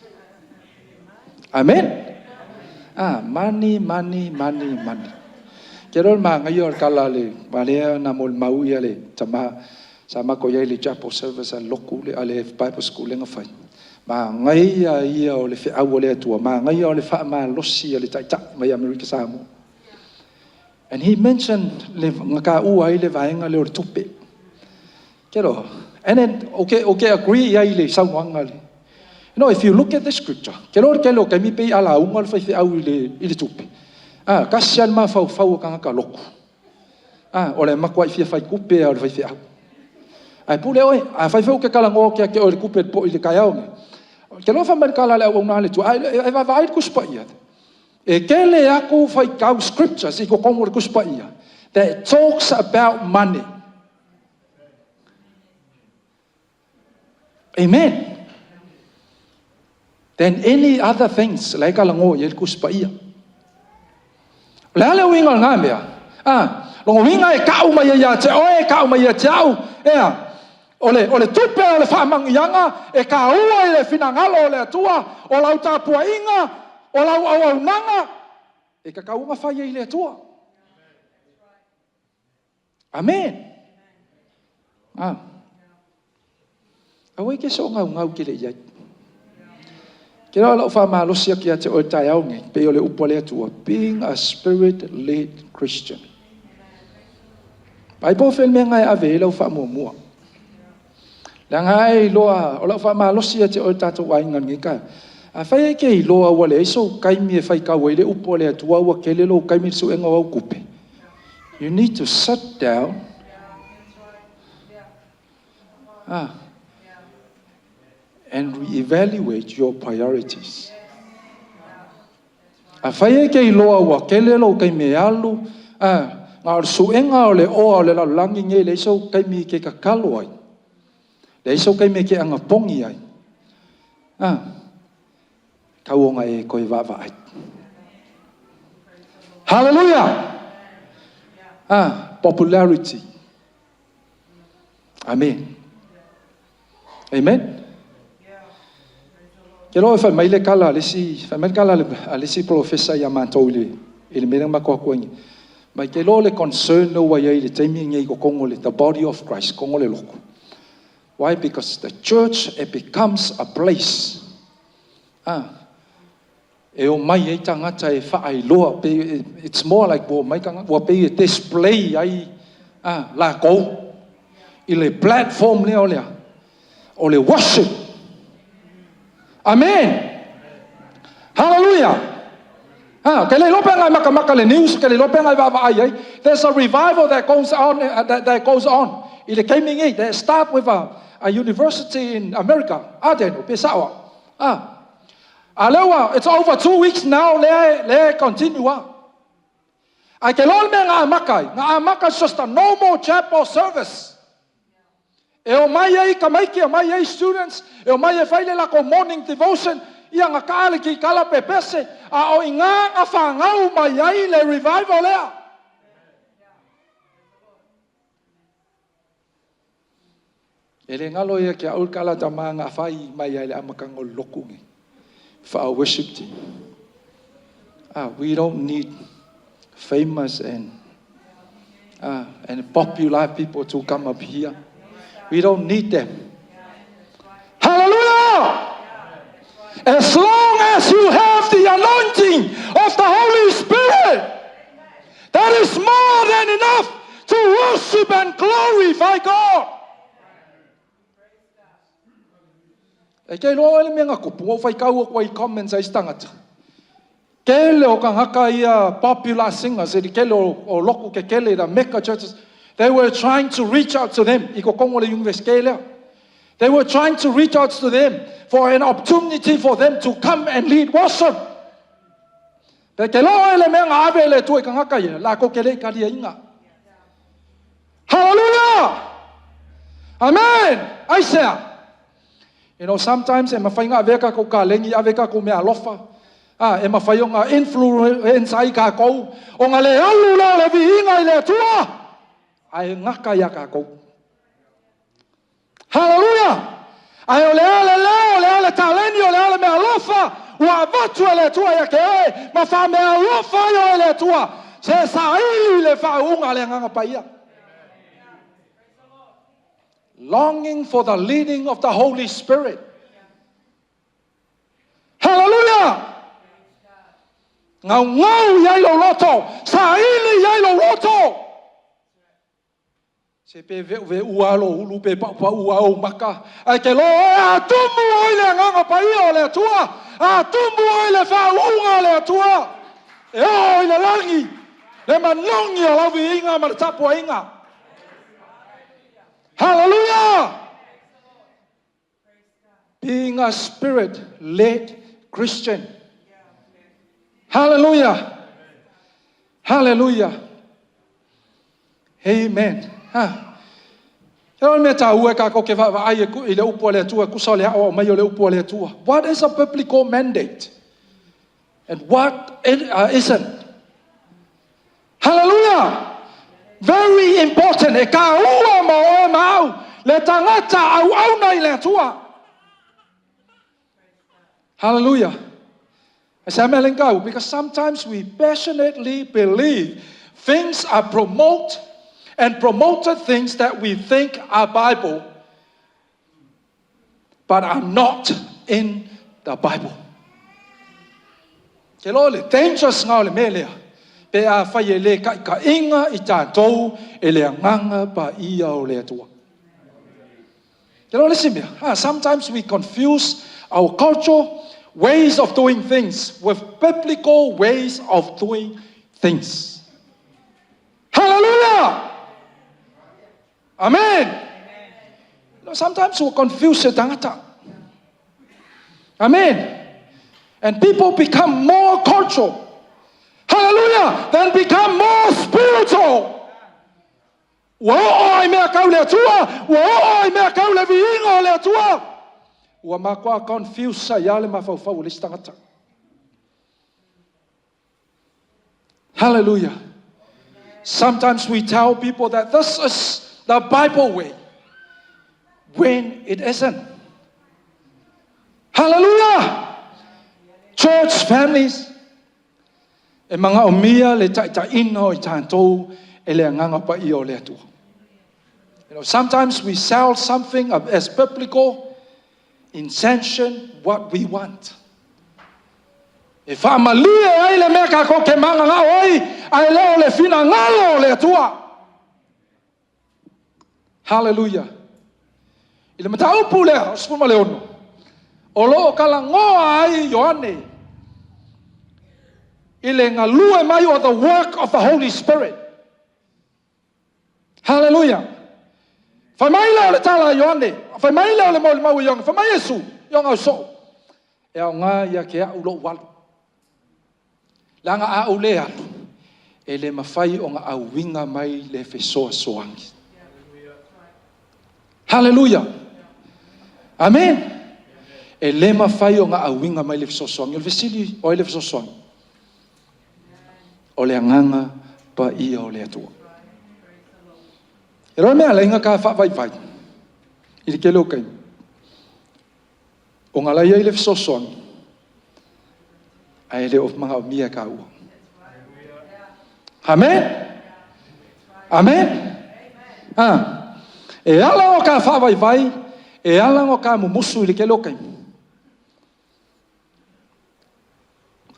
Speaker 4: Amen. Ah, money, money, money, money. Ke ro manaia o le kala le valea na mo le mau ia le tama sa mako ia le chapel service a loku le ale Bible school le ngafai. Manaia ia o le feau o le Atua, manaia o le faamalosi a le taitai mai Amerika Samoa. And he mentioned le ngaka ua ai le vaenga le o le tupe. Ke ro. And then, okay, agree ia i le saunoaga le. If you look at the scripture, ke lo ke lo kami pe ala unga le fai au i le tupe. Ah, kasi al ma fau fau ka ka loku. Ah, o le makua i fia fai kupe o le fai au. Ai pule oi, a fai fau ke kala ngo ke ke o le kupe po i le kai au. Ke lo fa mai kala le au na le tu. Ai e va vai ku spa ia. E kele aku fai kau scriptures i ko kongo le kuspa ia that talks about money. Amen. Than any other things, like ala ngo i le kuspa ia. Le ale uinga o ngā mea. Ah, longo winga e kau mai ia te oe, kau mai ia te au. Ea, o le tupe o le whaamangianga, e ka ua i le finangalo o le Atua, o lau tapuainga, o lau auaunaga, e ka kaunga whai i le Atua. Amen. Ah. Aua ke so ngau ngau ke le iai. Ke lau lau whaamalosi ki a te oe tai au nei, pe o le upo le Atua, being a spirit-led Christian. Pai po fel mea ngai ave i lau whaamuamua. Le ngai loa, o lau whaamalosi a te oe tātou ainga ngi ka. A whai e ke i loa ua le eiso kaimi e whai kau le upo le Atua ua kele lo kaimi su enga au kupe. You need to sit down and reevaluate your priorities. A whai e ke i loa ua kele lo kai me alu, ngā o le suenga o le oa o le lalulangi nge le iso kai mi ke kakalo ai. Le iso kai me ke anga pongi ai. Kauonga e koe vava ai. Hallelujah! Popularity. Amen. Amen. Ke loa fai mai le kala le si, fai mai le kala a le si professor ia mātou i le mea makoa koe. Mai ke loa le concern no wa ia i le taimi ngai ko kongo le the body of Christ, kongo le loko. Why? Because the church, it becomes a place. E o mai e tangata e whaailoa. It's more like ua mai tangata, ua pe e display ai la kou. I le platform lea o lea. O le worship. Amen. Hallelujah. Ke le lope ngai maka maka le news, ke le lope ngai va ai ai. There's a revival that goes on that goes on. I le kaimi ngi, that start with a university in America. Adeno, pe sawa. Alewa, it's over 2 weeks now, le continue. Ai ke lol me ngā makai. Ngā maka is just a normal chapel service. E o mai ai ka maiki, o mai ai students, e o mai e whaile la ko morning devotion, ia ngā kaale ki kala pe pese, a o i ngā ngā whangau mai ai le revival lea. E le ngalo ia kia ul kala ta maa ngā whai mai ai le amakanga o loku ngi. For our worship team. We don't need famous and popular people to come up here. We don't need them. Hallelujah! As long as you have the anointing of the Holy Spirit, that is more than enough to worship and glorify God. E kei loa ele mea ngā kupu, o whai kau o i comments ai stangata. Tele o tagata ia popular singers i le tele o lotu tetele, the mega churches, they were trying to reach out to them i totonu o le Universite lea. They were trying to reach out to them for an opportunity for them to come and lead worship. Pe te loa i le mea na ave e le Atua i tagata ia, latou te le i taliaina. Hallelujah! Amen! Aisea? Sometimes e mafai ona avea tatou taleni, ave tatou meaalofa, a, e mafai ona influence ai tatou, ona le alu lea o le viiga i le Atua, ae gata ia tatou. Hallelujah! Ae o le a le leo, o le a le taleni, o le a le meaalofa, ua avatu e le Atua ia te oe, ma faameaalofa ai oe e le Atua, se saili le faauuga a le Agaga Paia. Longing for the leading of the Holy Spirit. Hallelujah! Gaugau i ai lou loto, saili i ai lou loto. Se pe veuveua lou ulu pe paupaua ou maka, ae te loa oe a tumu oe i le Agaga Paia o le Atua, a tumu oe i le faauuga o le Atua, e oo i le lagi, le manogi o lau viiga ma le tapuaiga. Hallelujah! Being a spirit-led Christian. Hallelujah! Hallelujah! Amen. Ha. E o le mea taua e kākou ke vaavaai e i le upu a le Atua, tusa o le aoao mai o le upu a le Atua. What is a biblical mandate? And what it isn't? Hallelujah! Very important. E taua mo oe ma au, le tagata auauna i le Atua. Hallelujah. Because sometimes we passionately believe things are promote and promoted things that we think are Bible, but are not in the Bible. Ke loa le dangerous nga o le mea lea, pe afai e le taitaiga i tatou e le Agaga Paia o le Atua. Ke loa le isi mea, sometimes we confuse our culture ways of doing things with biblical ways of doing things. Hallelujah! Amen! Sometimes we confuse se tagata. Amen! And people become more cultural. Hallelujah! Then become more spiritual. Ua oo ai mea tau le Atua, ua oo ai mea tau le viiga o le Atua. Ua matua confuse ai le mafaufau o le isi tagata. Hallelujah. Sometimes we tell people that this is the Bible way, when it isn't. Hallelujah! Church families, e manaomia le taitaiga o i tatou e le Agaga Paia o le Atua. Sometimes we sell something as biblical intention what we want. E faamalie ai le mea kākou ke mananao ai, ae le o le finagalo o le Atua. Hallelujah. I le mataupu lea o 16, o loo talanoa ai Ioane i le galue mai o the work of the Holy Spirit. Hallelujah. Fai mai lea o le tala a Ioane, fai mai lea o le molimau a Ioane, fai mai Iesu, i ona ausoo, e aoga ia te au lou alu. Leaga a ou le alu, e le mafai ona auina mai le fesoasoani. Hallelujah. Amen. E le mafai ona auina mai le fesoasoani. O le fesili o ai le fesoasoani? O le Agaga Paia o le Atua. E loa mea ala ka faavaivai i le tele o taimi. O ngā lai ai le fesoasoani, ae le o manaomia e kāua. Amen. Amen. Ah. E ala o ka faavaivai, e ala o ka mumusu i le tele o taimi.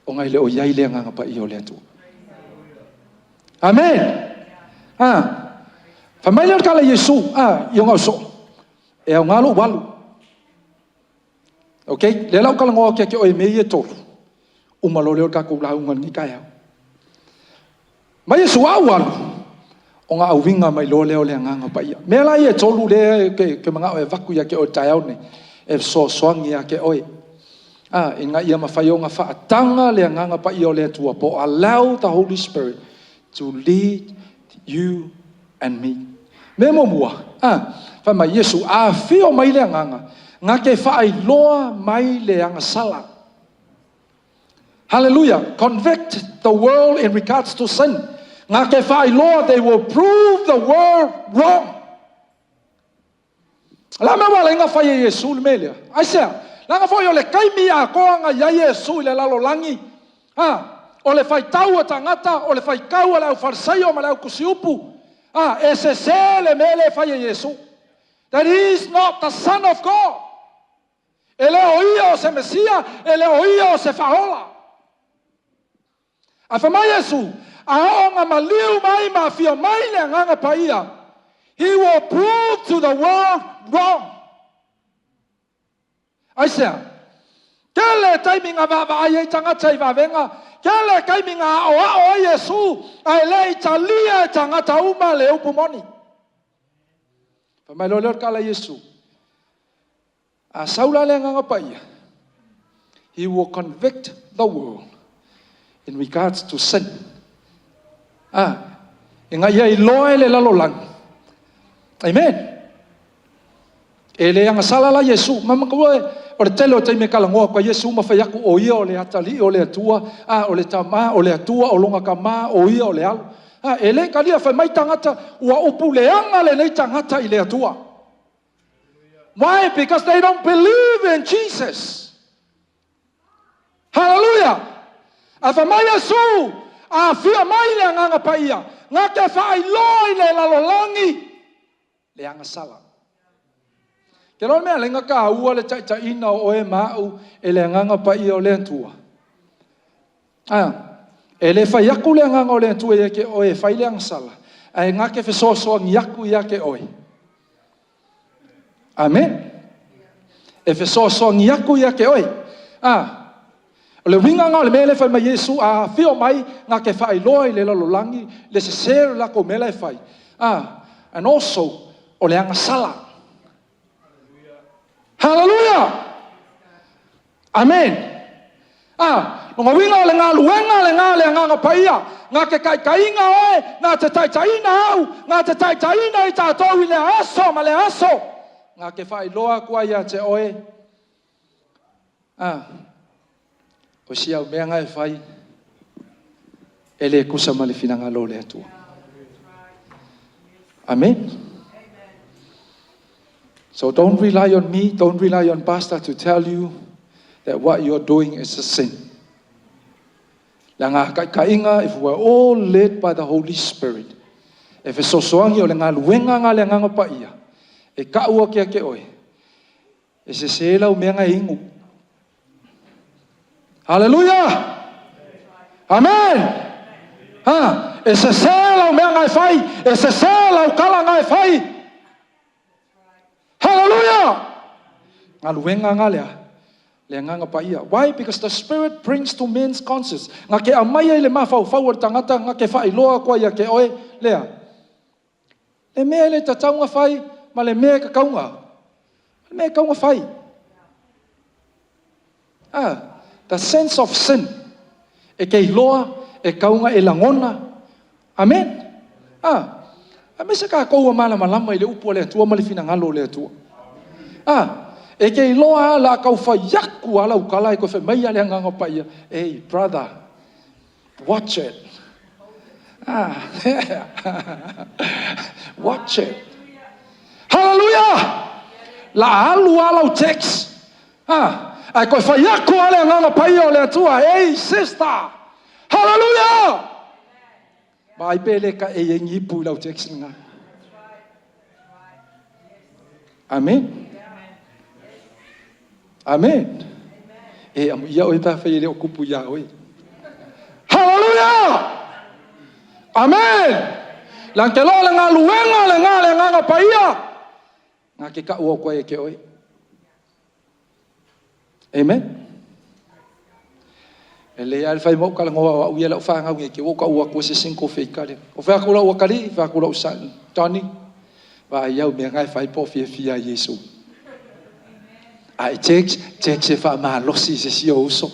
Speaker 4: O ngai le o iai le Agaga Paia o le Atua. Amen. Ah. Fai mai lea o le tala a Iesu, i ona ausoo, e aoga lou alu. Ok, lea la ua talanoa atu ia te oe i mea ia e tolu. Uma loa lea o le tatou lauga i lenei taeao. Mai Iesu a ua alu, ona auina mai loa lea o le Agaga Paia. O mea la ia e tolu lea ou te manao e avatu ia te oe i le taeao lenei, e fesoasoani ia te oe, ina ia mafai ona faataga le Agaga Paia o le Atua, po o allow the Holy Spirit to lead you and me. Mea muamua, fai mai Iesu, a afio mai le Agaga, na te faailoa mai le agasala. Hallelujah. Convict the world in regards to sin. Na te faailoa, they will prove the world wrong. O le a mea ua ala ai ona fai e Iesu le mea lea? Aisea? Leaga foi o le taimi atoa na i ai Iesu i le lalolagi, o le faitau a tagata, o le faitau a le aufalesaio ma le autusiupu, e sese le mea lea e fai e Iesu. That he is not the son of God. E le o ia o se Mesia, e le o ia o se Faaola. Ae fai mai Iesu, a oo ina maliu mai ma afio mai le Agaga Paia, he will prove to the world wrong. Aisea? Tele taimi na vaavaai ai tagata i vavega, tele taimi na aoao ai Iesu, ae le i talia e tagata uma le upu moni. Fai mai loa lea o le tala a Iesu, a sau la le Agaga Paia, he will convict the world in regards to sin. Ina ia iloa e le lalolagi. Amen. E le agasala la Iesu. Ma manatua o le tele o taimi e talanoa atu ai Iesu ma fai atu o ia o le atalii o le Atua, o le Tama o le Atua, o lona Tama, o ia o le Alo. E le talia, fai mai tagata, ua upu leaga lenei tagata i le Atua. Why? Because they don't believe in Jesus. Hallelujah! Ae fai mai Iesu, a afio mai le Agaga Paia, na te faailoa i le lalolagi le agasala. Ke loa le mea lenga taua le taitaiina o oe ma au e le Agaga Paia o le Atua. E le fai atu le Agaga o le Atua ia te oe e fai le agasala, ae na te fesoasoani atu ia te oe. Amen. E fesoasoani atu ia te oe. O le uiga na o le mea lea fai mai Iesu, a afio mai, na te faailoa i le lalolagi le sese o le latou mea la e fai. And also, o le agasala. Hallelujah! Amen. Lona uiga o le galuega lena le Agaga Paia, na te taitaiina oe, na te taitaiina au, na te taitaiina i tatou i le aso ma le aso, na te faailoa atu ai ia te oe, o si au mea na e fai, e le tusa ma le finagalo o le Atua. Amen. So don't rely on me, don't rely on pastor to tell you that what you're doing is a sin. Leaga taitaiga, if we're all led by the Holy Spirit, e fesoasoani o le galuega nga le Agaga Paia, e kau ake ake oe, e sese lau mea na e inu. Hallelujah! Amen! E sese lau mea na e fai, e sese lau kala na e fai. Hallelujah! Galuega nga lea, le Agaga Paia. Why? Because the Spirit brings to men's conscience. Nga ke amaia i le mafaufau o le tagata, nga ke faailoa atu ai ia te oe, lea. Le mea le tataunga fai, ma le mea e kakaunga. Le mea e kaunga fai. The sense of sin. E ke iloa, e kaunga e langona. Amen. A me se kākou a malamalama i le upu a le Atua ma le finagalo o le Atua. E ke iloa la kau fai aku ala ukala e koe fai mai a le Agaga Paia. Hey, brother, watch it. Watch it. Hallelujah! La alu ala u text. Ae koe fai aku a le Agaga Paia o le Atua. Hey, sister. Hallelujah! Ma ai pe le ka e i ngipu i lau text nga. Amen. Amen. E amu ia oe pa fai le o kupu ia oe. Hallelujah! Amen. Lang te loa le galuega le ngā le Agaga Paia. Ngā ke kau au koe e ke oe. Amen. E lelei lava le fai ma ou talanoa o au ia le au fanau nei te i ua ou tau atu ai se single figure lea. O fea atu lau atalii, fai atu lou son, Johnny, vaai au i mea na e fai po o fiafia ai Iesu. A e church, church e faamalosi i se isi ou uso.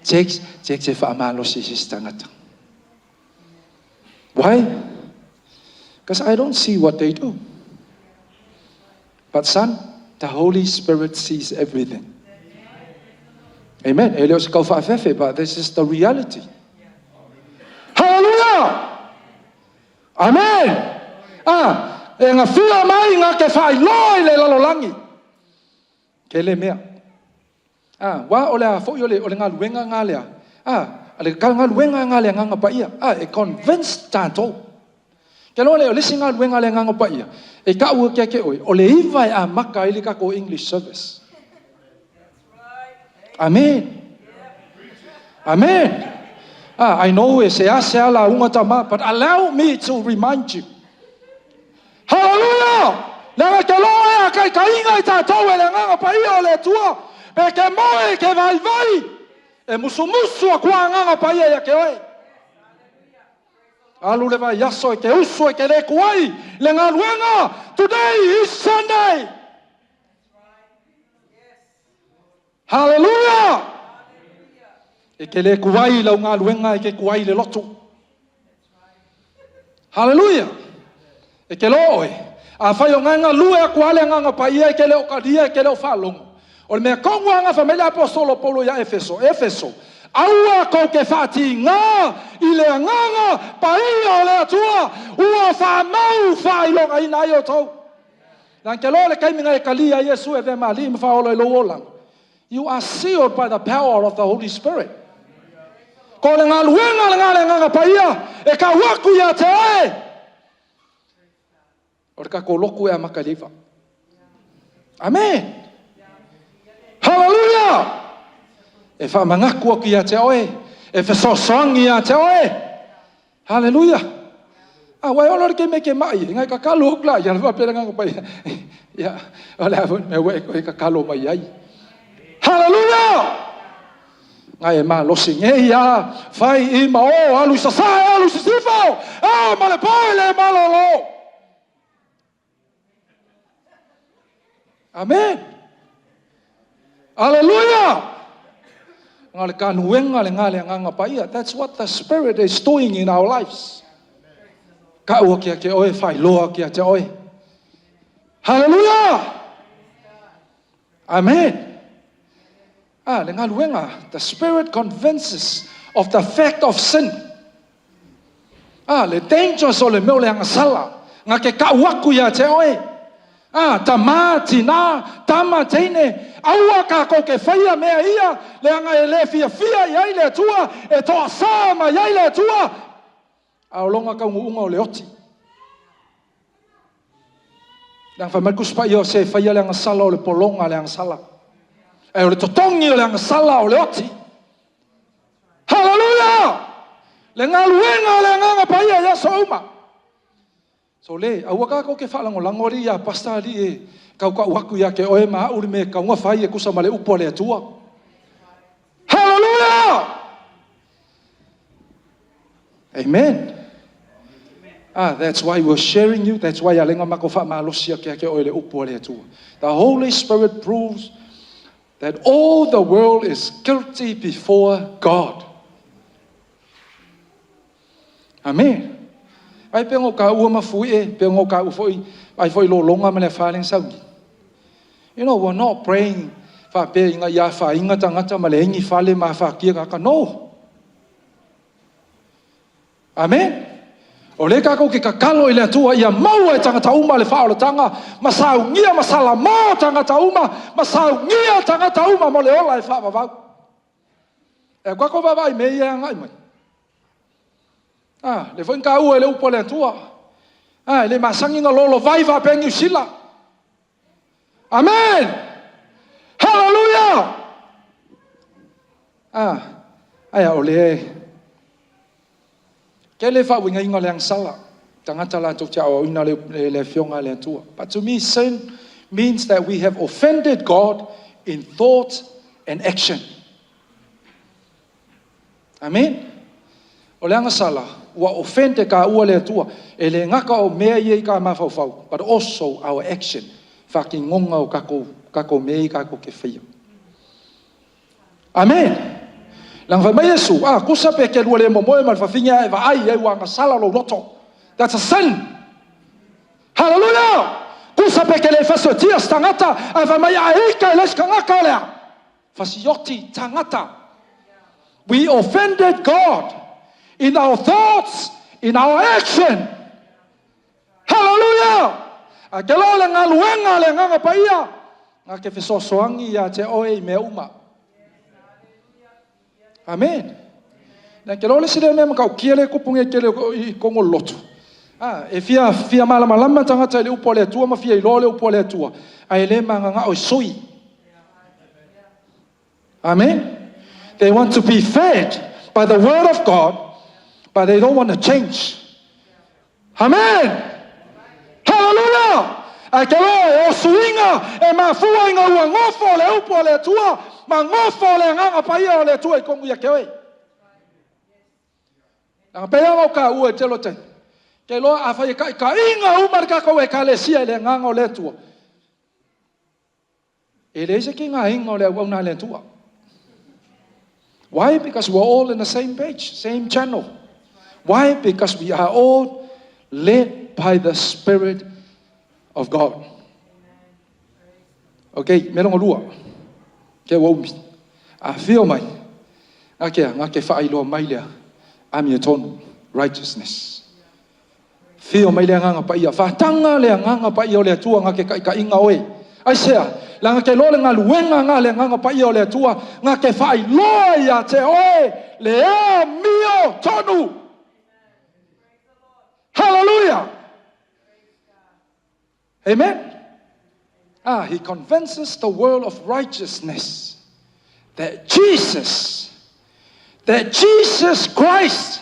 Speaker 4: Church, church e faamalosi i se isi tagata. Why? Because I don't see what they do. But son, the Holy Spirit sees everything. Amen. E le o se tau faafefe, but this is the reality. Hallelujah! Amen! Ah, e gafia mai na te faailoa i le lalolagi. Tele mea. Ah, wa o le a foi o le, o le galuega nga lea. Ah, le galuega nga le Agaga Paia. Ah, e convince tatou. Ke loa le o le isi galuega a le Agaga Paia, e ta'u ake ake oe, o le 9 e amata ai le tatou English service. Amen. Amen. Ah, I know e seasea lauga tama, but allow me to remind you. Hallelujah! Leaga ke loa e akaikaiga i tatou e le Agaga Paia o le Atua, pe ke moe ke vaivai, e musumusu akua Agaga Paia ia ke oe. Alu le vaiaso e ke usu e ke le ku ai le galuega. Today is Sunday. Hallelujah! E ke le ku ai lau galuega e ke ku ai le lotu. Hallelujah! E ke loa oe. Afai o ngae galue aku a le Agaga Paia e ke le o kalia e ke le o faalogo. O le mea tonu lava na fai mai le aposetolo o Paulo ia Efeso, Efeso, aua tou te faatiga i le Agaga Paia o le Atua ua faamau faailogaina ai outou. Leaga ke loa le taimi na e talia ai Iesu e avea ma Alii ma Faaola i lou olaga, you are sealed by the power of the Holy Spirit. Ko le galuega lena a le Agaga Paia e tau atu ia te oe. O le tatou lotu e amata i le 9. Amen. Hallelujah! E faamanatu atu ia te oe, e fesoasoani ia te oe. Hallelujah! A ua e ola le taimi e ke ma'i ai, ngai tatalo atu la ia le faapea le Agaga Paia. Ia, o le a foi le mea ua e toe tatalo mai ai. Hallelujah! Ngai e malosi nei a fai i ma o, alu i sasae, alu i sisifo, ao ma le po e le malolo. Amen. Aleluia! Na o le galuega lena a le Agaga Paia. That's what the Spirit is doing in our lives. Ka'u ake ia te oe, faailoa ake ia te oe. Hallelujah! Amen. Ah, le galuega, the Spirit convinces of the fact of sin. Ah, le dangers o le mea o le agasala, na ke ka'u aku ia te oe. Ah, tamā, tinā, tama, teine, aua kākou ke faia mea ia, leaga e le fiafia i ai le Atua, e toasā mai ai le Atua. A o lona taunuuga o le oti. Leaga fai mai le Tusi Paia o se e faia le agasala o le pologa le agasala. Ae o le totogi o le agasala o le oti. Hallelujah! Le galuega o le Agaga Paia i aso uma. So le, aua kākou ke faalagolago alii iā Pastor alii e kaukau atu ia te oe ma a'u le mea e tatau ona fai e tusa ma le upu a le Atua. Hallelujah! Amen. Ah, that's why we're sharing you. That's why a lenga matou faamalosi ake ia te oe le upu a le Atua. The Holy Spirit proves that all the world is guilty before God. Amen. Ai pe ngo ka ua mafuie, pe ngo ka ua foi, ai foi lologa ma le afaina sauni. We're not praying faapea ina ia afaina tagata ma leai ni fale ma afatia tagata. No. Amen. O lea tatou te tatalo i le Atua ia maua e tagata uma le faaolataga ma saunia ma salamo tagata uma ma saunia tagata uma mo le ola e faavavau. E tatou vaavaai mea ia e agai mai. Ah, le foi na taua e le upu a le Atua. Ah, e le masani na lolovai faapea Niu Sila. Amen! Hallelujah! Ah, ae a o lea e tele faauigaina o le agasala tagata latou te aoaoina le, le afioga a le Atua. But to me, sin means that we have offended God in thought and action. Amen. O le agasala, ua offend e kaua le Atua. E le gata o mea ia i ka mafaufau, but also our action. Faatinoga o tatou mea ia tatou te faia. Amen. Leaga fai mai Iesu, a, tusa pe te lua le momoe ma le fafine ae vaai i ai ua agasala lou loto. That's a sin. Hallelujah! Tusa pe te le fasiotia se tagata, ae fai mai a e ita i le isi tagata o le a? Fasioti tagata. We offended God in our thoughts, in our action. Hallelujah! Ae te loa le galuega a le Agaga Paia, na te fesoasoani ia te oe i mea uma. Amen. Na te loa le isi lea mea matautia lea e tupu nei i le tele i totonu o le lotu. Ah, e fia fia malamalama tagata i le upu a le Atua ma fia iloa le upu a le Atua, ae le mananao e sui. Amen. They want to be fed by the word of God, but they don't want to change. Amen. Hallelujah. Ae te loa e o suiga e mafua ina ua nofo le upu a le Atua ma nofo le Agaga Paia o le Atua i totonu ia te oe. Leaga pei lava o taua i le tele o taimi, te iloa afai e taitaiga uma le tatou Ekalesia i le Agaga o le Atua, e leai se tigaina o le auauna a le Atua. Why? Because we're all in the same page, same channel. Why? Because we are all led by the Spirit of God. Okay, mea lona lua, ke ua umi. Afio mai, ngā kea, ngā ke whaailoa mai lea, amiotonu, righteousness. Afio mai le Agaga Paia, faataga le Agaga Paia o le Atua ngā ke taitaiga oe. Aisea, leaga ke iloa le galuega ngā le Agaga Paia o le Atua, ngā ke faailoa ia te oe le amiotonu. Hallelujah! Amen. Ah, he convinces the world of righteousness that Jesus, that Jesus Christ,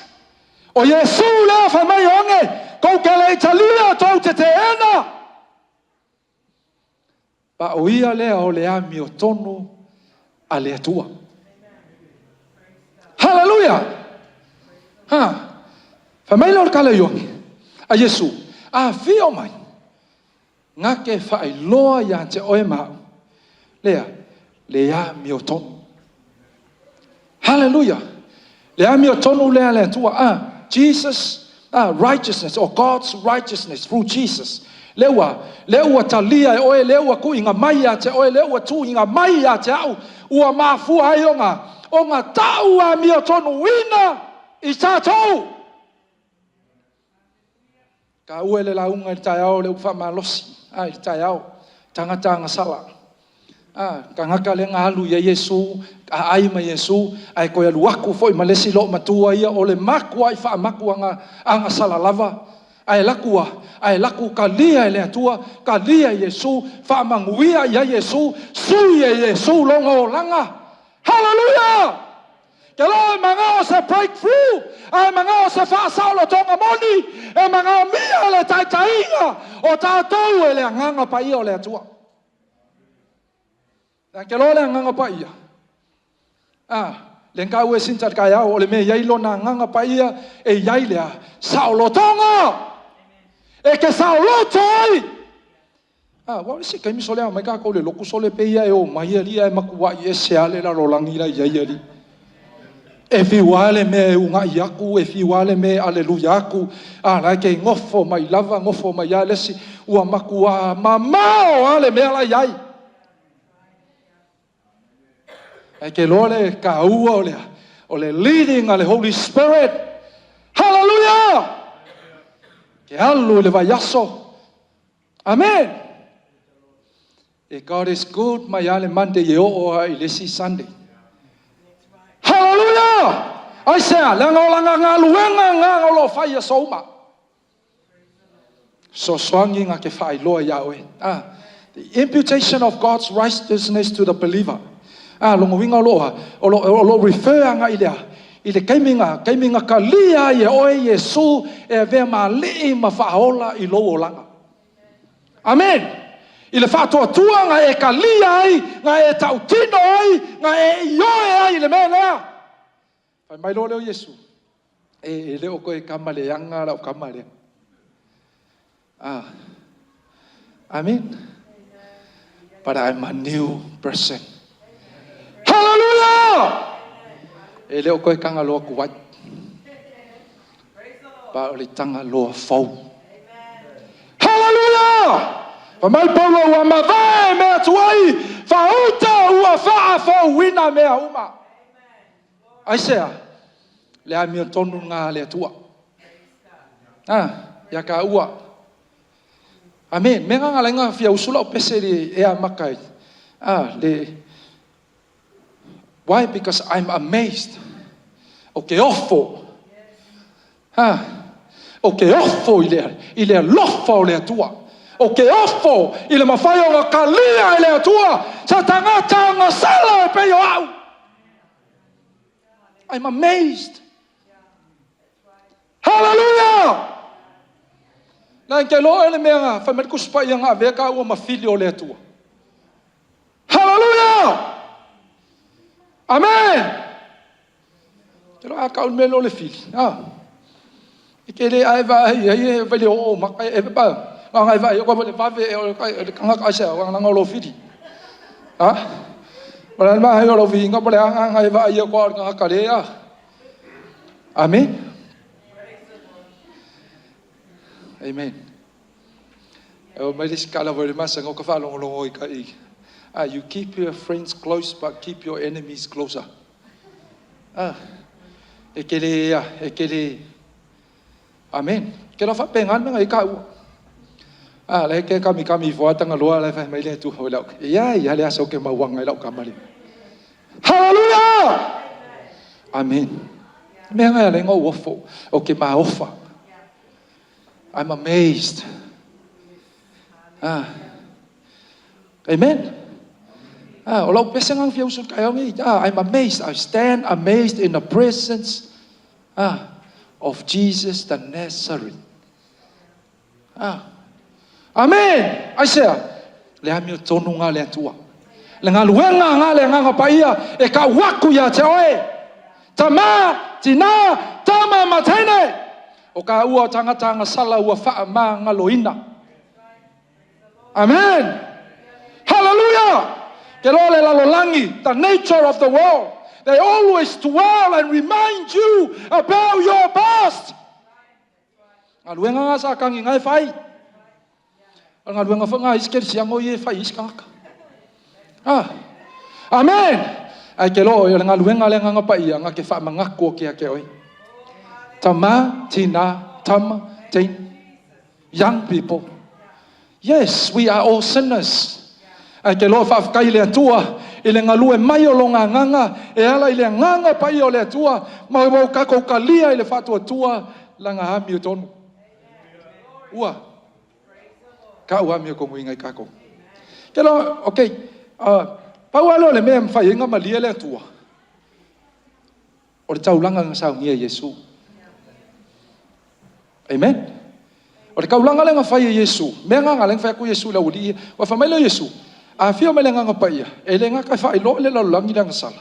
Speaker 4: o Iesu lea fai mai oge, tou te le i talia, tou te teena. Pa o ia lea o le amiotonu a le Atua. Hallelujah! Ha! Fai mai lea o le tala i Ioane, a Iesu, afio mai, na te faailoa ia te oe ma au, lea, le amiotonu. Hallelujah! Le amiotonu lea a le Atua, ah, Jesus, ah, righteousness, or God's righteousness through Jesus. Lea ua, lea ua talia e oe, lea ua tuuina mai ia te oe, lea ua tuuina mai ia te au, ua mafua ai ona, ona tau amiotonuina i tatou. Taua e le lauga i le taeao o le upu faamalosi, a, i le taeao, tagata agasala. A, tagata lea na alu i ai Iesu, aai ma Iesu, ae toe alu aku foi ma le isi loomatua ia, o le matuai faamaku agasala lava. Ae laku a, ae laku talia e le Atua, talia e Iesu, faamanuia i ai Iesu, sui e Iesu lona olaga. Haleluia! Ke loa e manao se breakthrough, a e manao se faasaolotoga moni, e manaomia le taitaiga o tatou e le Agaga Paia o le Atua. Leaga ke loa le Agaga Paia, a, le gau e sinta le taeao o le mea e i ai lona Agaga Paia e i ai lea saolotoga e te saoloto ai. A, ua o le isi taimi sole aumai tatou i le lotu sole pei ia e omai alii ae matuai ese lava le lalolagi la i ai alii. E fiu lava le mea e uunai atu, e fiu lava le mea e aleluia atu, a la e te nofo mai lava, nofo mai lava le isi, ua matua mamao lava le mea la i ai. Ae ke loa le taua o le, o le leading a le Holy Spirit. Hallelujah! Ke alu i le vaiaso. Amen! E God is good mai lava le Monday e oo lava i le isi Sunday. Hallelujah! Aisea? Leaga o lana galuega lena o lo o fai i aso uma. Fesoasoani na te faailoa iā oe. Ah, the imputation of God's righteousness to the believer. Ah, lona uiga o lo o, o lo, o lo o refer agai i le a? I le taimi na, taimi na talia ai e oe Iesu e avea ma alii ma faaola i lou olaga. Amen! I le faatuatua na e talia ai, na e tautino ai, na e ioe ai i le mea lea. Fai mai loa lea o Iesu, E, e le o toe tama leaga lau tama lea. Ah. Amen. But I'm a new person. Hallelujah! E le o toe Tagaloa tuai. Pa o le Tagaloa fou. Hallelujah! Fai mai Paulo ua mavae mea tuai, faauta ua faafouina mea uma. Aisea? Le amiotonu lena a le Atua. Ah, ia taua. Amen. Mea na ala ai fia usu lau pese i le e amata ai. Ah, le Why? Because I'm amazed. O ke ofo. Ha. O ke ofo i le, i le alofa o le Atua. O ke ofo i le mafai ona kalia e le Atua se tagata agasala e pei o au. I'm amazed. Hallelujah! Na ke loa le mea nga fai mai le Tusi Paia na avea taua ma fili o le Atua. Hallelujah! Amen! Te loa a kau le mea lea o le fili. Ah. E ke le ae vaai ai e vai le oo maka e pa. Nga ngai vaai ko le vave e o le kanga ai se o nga lo fili. Ah. Wala ma hai o lo vi nga le nga ngai vaai ko o le kanga ka le ah. Amen. Amen. E o mai le isi kala voi le masa ngo ka faalogologo i ka i. Ah, you keep your friends close but keep your enemies closer. Ah, e ke le ea, e ke le. Amen. Ke la whapenga me ngai ka ua. Ah, le ke kami kami fo atanga loa le fai mai le tu hoi lau. Ia ia le aso ke mauanga i lau kamali. Hallelujah! Amen. Mea ngai ale ngau ofo, o ke maofa. I'm amazed. Ah. Amen. Ah, o lau pese ngang fia usul kai ongi. Ah, I'm amazed. I stand amazed in the presence of Jesus the Nazarene. Ah. Amen. Aisea, le amiotonu nga le Atua. Le galuega nga le Agaga Paia e kau aku ia te oe. Tama, tina, tama ma teine. O ka ua o tagata agasala ua faamagaloina. Amen. Hallelujah. Ke loa le lalolagi, the nature of the world. They always dwell and remind you about your past. Galuega nga sa kangi nga e fai. O le galuega foi nga a isi kerisiano ia e fai i isi tagata. Ah. Amen. Ae ke loa o le galuega a le Agaga Paia nga ke faamanatu o ke ake oe. Tama, tina, tama, teine. Young people. Yes, we are all sinners. Ae ke loa faafetai i le Atua i le galue mai o lona agaga e ala i le Agaga Paia o le Atua ma ua tatou talia i le faatuatua lana amiotonu. Ua kau amiotonuina i tatou. Ke loa, okay, pau lava lea o le mea e mafai ai ona malie le Atua, o le taulaga na saunia e Iesu. Amen. O le taulaga lea na fai e Iesu, mea na na lea na fai atu Iesu i le aualii ia. Ua fai mai lea o Iesu, a afio mai le Agaga Paia, e le gata e faailoa i le lalolagi le agasala.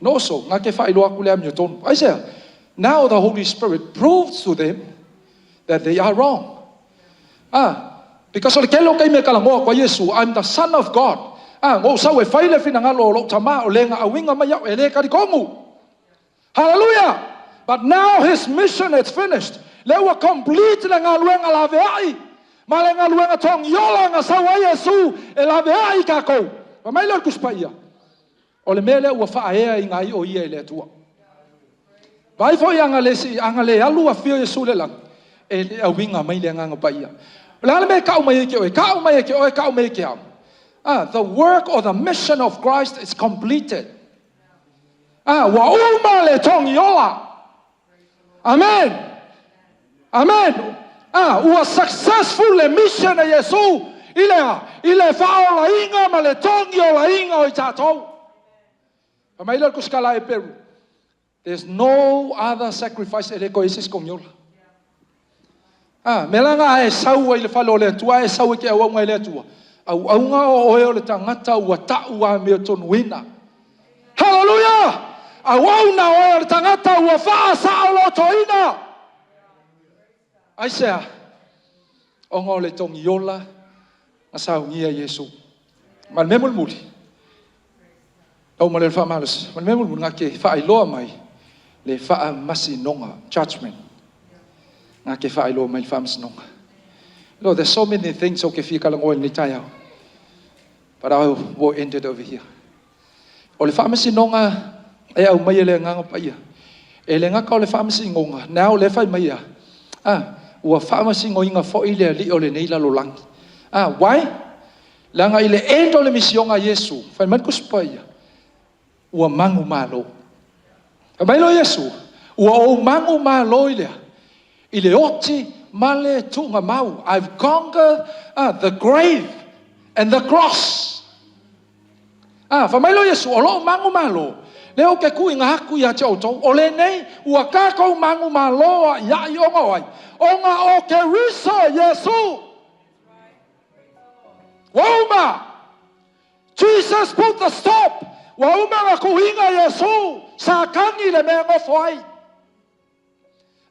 Speaker 4: No also, gata e faailoa atu le amiotonu. Aisea? Now the Holy Spirit proves to them that they are wrong. Ah, because o le tele o taimi e talanoa atu ai Iesu, I'm the Son of God. Ah, na ou sau e fai le finagalo o lou Tama o le na auiga mai au, e le talitonu. Hallelujah! But now his mission is finished. Lea ua complete le galuega laveai ma le galuega togiola na sau ai Iesu e laveai i tatou. Fai mai lea o le Tusi Paia, o le mea lea ua faaea i na i o ia e le Atua. Vaai foi a na le, a na le alu afio Iesu i le lagi, e le auiga mai le Agaga Paia. O le a le mea e kau mai ai ke oe? Kau mai e ke oe, kau mai e ke au. Ah, the work or the mission of Christ is completed. Ah, ua uma le togiola. Amen. Amen. Ah, ua successful le mission a Iesu i le a? I le faaolaina ma le togiolaina o i tatou. Fai mai lea o le Tusi-tala a Heperu, There's no other sacrifice e le toe i ai se isi togiola. Ah, mea la na a e sau ai i le fale o le Atua, a e sau e te auauna i le Atua, auauna o oe o le tagata ua ta'u amiotonuina. Hallelujah! Auauna oe o le tagata ua faasaolotoina. Aisea? Ona o le togiola na saunia e Iesu. Ma le mea mulimuli, lau ma le faamalosi, ma le mea mulimuli, na te faailoa mai le faamasinoga, judgment. Na te faailoa mai le faamasinoga. Lord, there's so many things o ke fia talanoa i lenei taeao. But I will end it over here. O le faamasinoga e aumai e le Agaga Paia. E le gata o le faamasinoga, now le fai mai ia, ua faamasinoina foi le alii o lenei lalolagi. Why? Leaga i le end o le misioga a Iesu, fai mai le Tusi Paia, ua manumalo. Fai mai loa Iesu, ua ou manumalo i le a? I le oti ma le tuugamau. I've conquered the grave and the cross. Fai mai loa Iesu, o lou manumalo, lea ou te tuuina atu ia te outou, o lenei ua tatou manumalo aiai ona o ai? Ona o Keriso Iesu. Ua uma! Jesus put the stop. Ua uma na tuuina Iesu Satani le mea e nofo ai.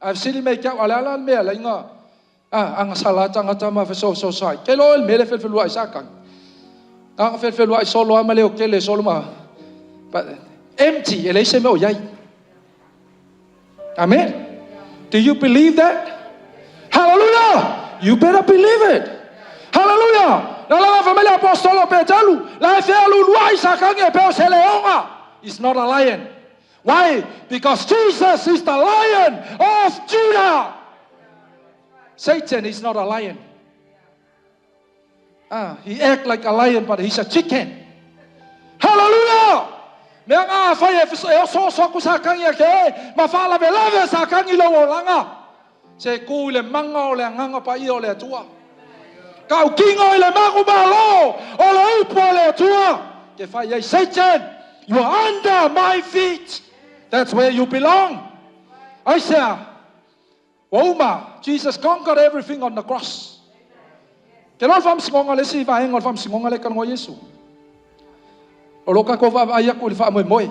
Speaker 4: Ae fesili mai ke au, a o le a la le mea e ala ai ona agasala tagata ma fesoasoasoai? Ke iloa oe i le mea lea e felufelua'i ai Satani? Na ona felufelua'i solo lava ma leotele solo ma empty, e leai se mea o i ai. Amen. Do you believe that? Hallelujah! You better believe it. Hallelujah! Na la fai mai le apostolo Peteru, la e fealualuai Satani e pei o se leoga. He's not a lion. Why? Because Jesus is the Lion of Judah. Satan is not a lion. He act like a lion, but he's a chicken. Hallelujah! Mea ngā whai e osooso aku Satani a ke e, ma faalavelave Satani i lou olaga. Se ku i le maga o le Agaga Paia o le Atua. Tautino i le manumalo o le upu a le Atua. Ke fai ai, Satan, you are under my feet. That's where you belong. Aisea? Ua uma. Jesus conquered everything on the cross. Ke loa le faamasinoga, le isi vaega o le faamasinoga lea e talanoa Iesu. O lo o tatou vaavaai atu i le faamoemoe.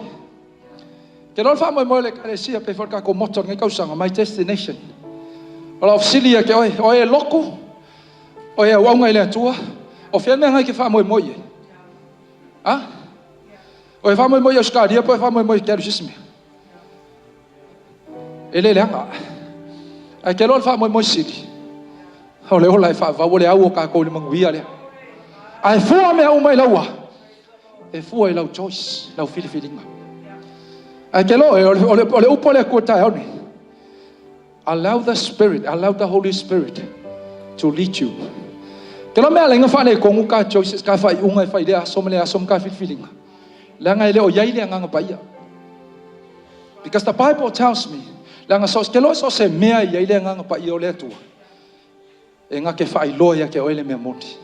Speaker 4: Ke loa le faamoemoe o le Ekalesia pei foi o le tatou motto i lenei tausaga, my destination. O lau fesili ia te oe, o e lotu, o e auauna i le Atua, o fea le mea na e te faamoemoe i ai? A? O e faamoemoe i Ausetalia po o e faamoemoe e te alu i se isi mea? E le leaga. Ae te iloa le faamoemoe sili, o le ola e faavavau, o le au o tatou i le manuia lea. Ae fua mea uma i lau a? E fua i lau choice, lau filifiliga. Ae te iloa oe, o le upu a le Atua i le taeao lenei, allow the Spirit, allow the Holy Spirit to lead you. Te iloa mea ala ai ona faaletonu ta choices, ta faaiuga e fai i lea aso ma lea aso ma ta filifiliga, leaga e le o i ai le Agaga Paia. Because the Bible tells me, leaga so, te iloa so o se mea e i ai le Agaga Paia o le Atua, e na te faailoa ia te oe le mea moni.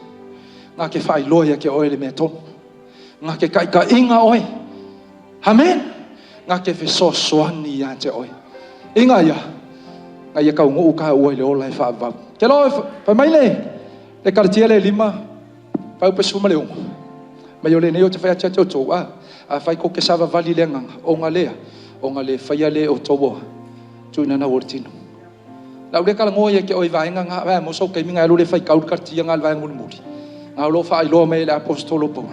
Speaker 4: Na te faailoa ia te oe le mea tonu. Na te taitaiga oe. Amen. Na te fesoasoani ia te oe. Inga ia, na ia taunuu taua i le ola e faavavau. Te iloa, fai mai le, le Kalatia le 5, fuaiupu e 16. Mai o lenei ou te fai atu ia te outou, a, afai tou te savavali i le agaga, ona lea, ona le faia lea e outou o tuuina nau o le tino. O le a ou le talanoa ia te oe i vaega na, ae mo sou taimi na e alu lea e faitau le Kalatia na i le vaega mulimuli, na o lo o faailoa mai e le Aposetolo o Paulo,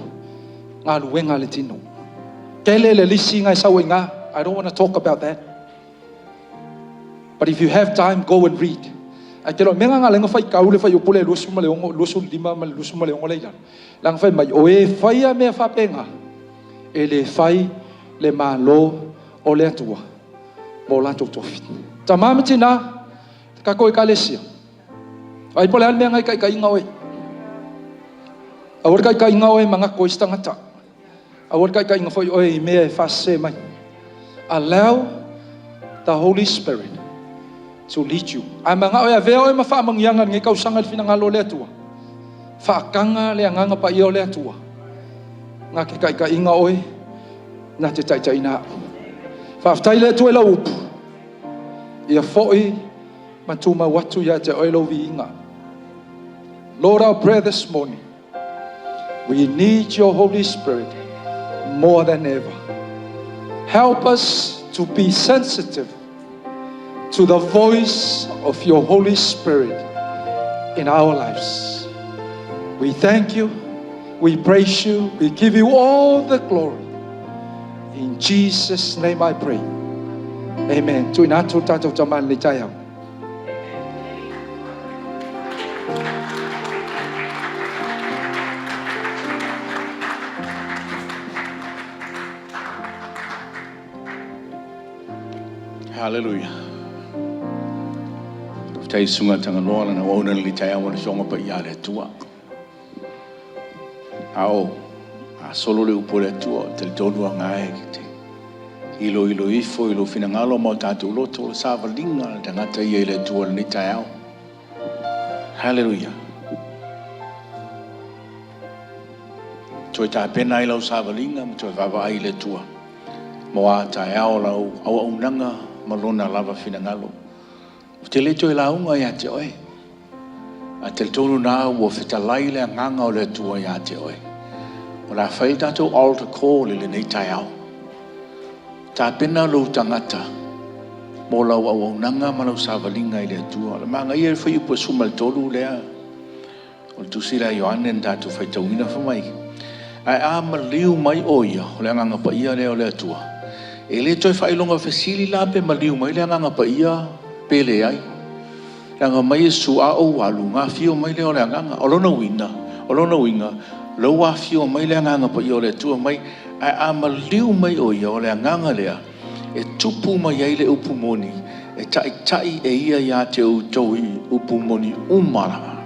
Speaker 4: galuega a le tino. Tele le lisi na e sau ai i ina, I don't want to talk about that. But if you have time, go and read. Ae te iloa, mea na na ala ai ona faitau le fuaiupu lea e 26, 25 ma le 26 lea i lalo, leaga fai mai, o e faia mea faapena, e le fai le Malo o le Atua mo latou tofi. Tama ma tina, le tatou Ekalesia, vaai po o le a le mea na e taitaiina oe. Aua le taitaiina oe e manatu ai se tagata. Aua le taitaiina foi oe i mea e faasese mai. Allow the Holy Spirit to lead you. A manao e avea oe ma faamanuiaga i lenei tausaga i le finagalo o le Atua, faataga le Agaga Paia o le Atua na te taitaiina oe, na te taitaiina au. Faafetai le Atua i lau upu, ia foi ma tumau atu ia te oe lou viiga. Lord, our prayer this morning, we need your Holy Spirit more than ever. Help us to be sensitive to the voice of your Holy Spirit in our lives. We thank you, we praise you, we give you all the glory. In Jesus' name I pray. Amen. Tuuina atu tatou tama i le taeao.
Speaker 3: Hallelujah. Faafetai susuga Tagaloa lana auauna i le taeao ma le Afioga Paia a le Atua. A o gasolo le upu a le Atua, ou te talitonu lava na e te iloilo ifo i lou finagalo ma o tatou loto o le savaliga a le tagata ia i le Atua i lenei taeao. Hallelujah. Toe tapena ai lau savaliga ma toe vaavaai i le Atua mo a taeao lau auaunaga ma lona lava finagalo. Ou te le toe lauga ia te oe. Ae talitonu na ua fetalai le agaga o le Atua ia te oe. O le a fai le tatou altar call i lenei taeao. Tapena lou tagata mo lau auaunaga ma lau savaliga i le Atua. O le manaia le fuaiupu 13 lea o le tusi lea a Ioane na tatou faitauina fai mai, Ae a maliu mai o ia, o le Agaga Paia lea o le Atua, e le toe faailoga fesili la pe maliu mai le Agaga Paia pe leai. Leaga mai Iesu, a ou alu, ona afio mai lea o le Agaga. O lona uiga, o lona uiga, o lea ua afio mai le Agaga Paia o le Atua mai, ae a maliu mai o ia, o le Agaga lea e tupu mai ai le upu moni, e taitai e ia ia te outou i upu moni uma lava.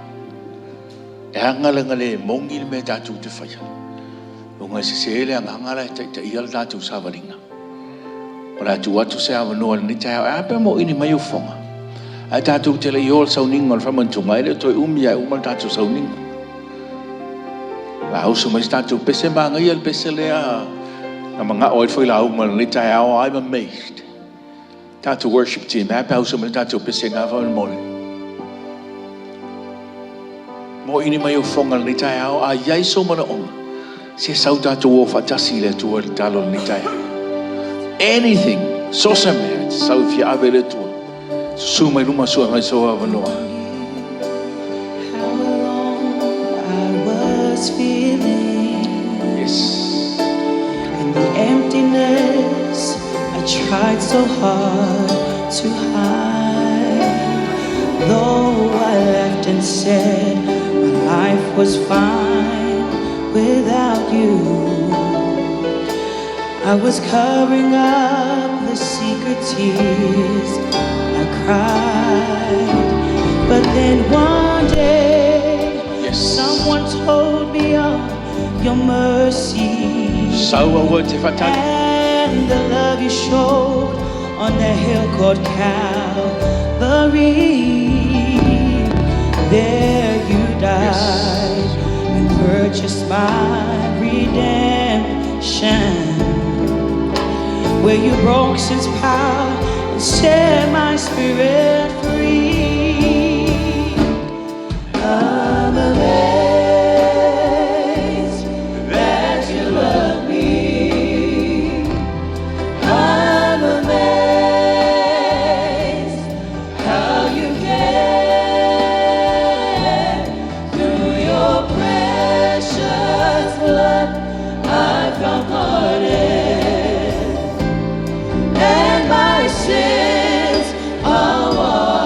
Speaker 3: E aga le le moni le mea tatou te faia. Ona e sese le agaga la e taitaia le tatou savaliga. O le a tuu atu se avanoa i lenei taeao. E a pe a moini mai ou fofoga? Ae tatou te le i o i le sauniga o le faamanuiaga, e le o toe umi ae uma le tatou sauniga. O le a usu mai se tatou pese, manaia le pese lea na manao ai le failauga i lenei taeao, I'm amazed. Tatou worship team, e a pe a usu mai le tatou pese na faamolemole. Moini mai ou fofoga i lenei taeao, a i ai sou manaoga, se sau tatou o faatasi i le Atua i le tatalo i lenei taeao. Anything, so se mea, e te sau e fia ave i le Atua. Susu mai luma sua mai sou avanoa.
Speaker 2: How alone I was feeling. And the emptiness I tried so hard to hide. Though I laughed and said my life was fine without you, I was covering up the secret tears I cried. But then one day, someone told me of your mercy
Speaker 3: Sau aua te whatari.
Speaker 2: and the love you showed on the hill called Calvary. There you died and purchased my redemption. Where you broke sin's power and set my spirit free. I'm amazed that you love me. I'm amazed how you care. Through your precious blood, I found pardon, and my sins are washed.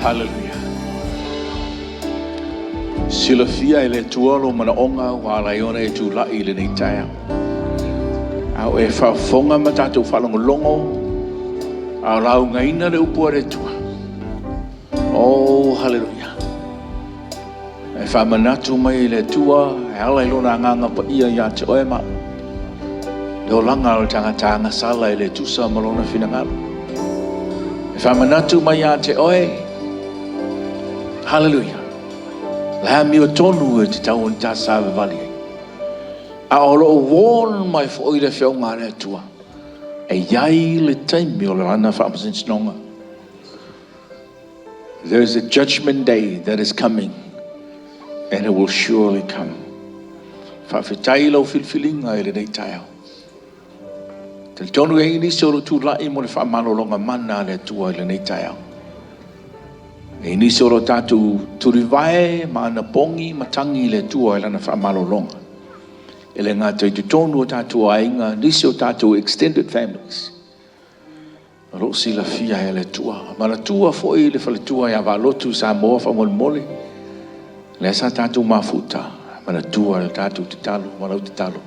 Speaker 3: Hallelujah. Silafia e le Atua lou manaoga ua ala ai ona e tulai i lenei taeao. A o e faafofoga ma tatou faalogologo a o laugaina le upu a le Atua. Oh, hallelujah. E faamanatu mai e le Atua e ala i lona agaga paia ia te oe ma au. Le olaga o le tagata agasala e le tusa ma lona finagalo. E faamanatu mai ia te oe, hallelujah, le amiotonu e tatau ona ta savavali ai. A o lo o warn mai foi le Afioga a le Atua, e i ai le taimi o lana faamasinoga. There is a judgment day that is coming and it will surely come. Faafetai i lau filifiliga i lenei taeao. Talitonu e i ai nisi o lo o tulai mo le faamalologa mana a le Atua i lenei taeao. E i ai nisi o lo o tatou tulivae ma anapogi ma tagi i le Atua i lana faamalologa. E le gata i totonu o tatou aiga, nisi o tatou extended families. O lo o silafia e le Atua. Manatua foi le faletua ia Vaalotu i Samoa faamolemole. Lea sa tatou mafuta, manatua le tatou tatalo ma lau tatalo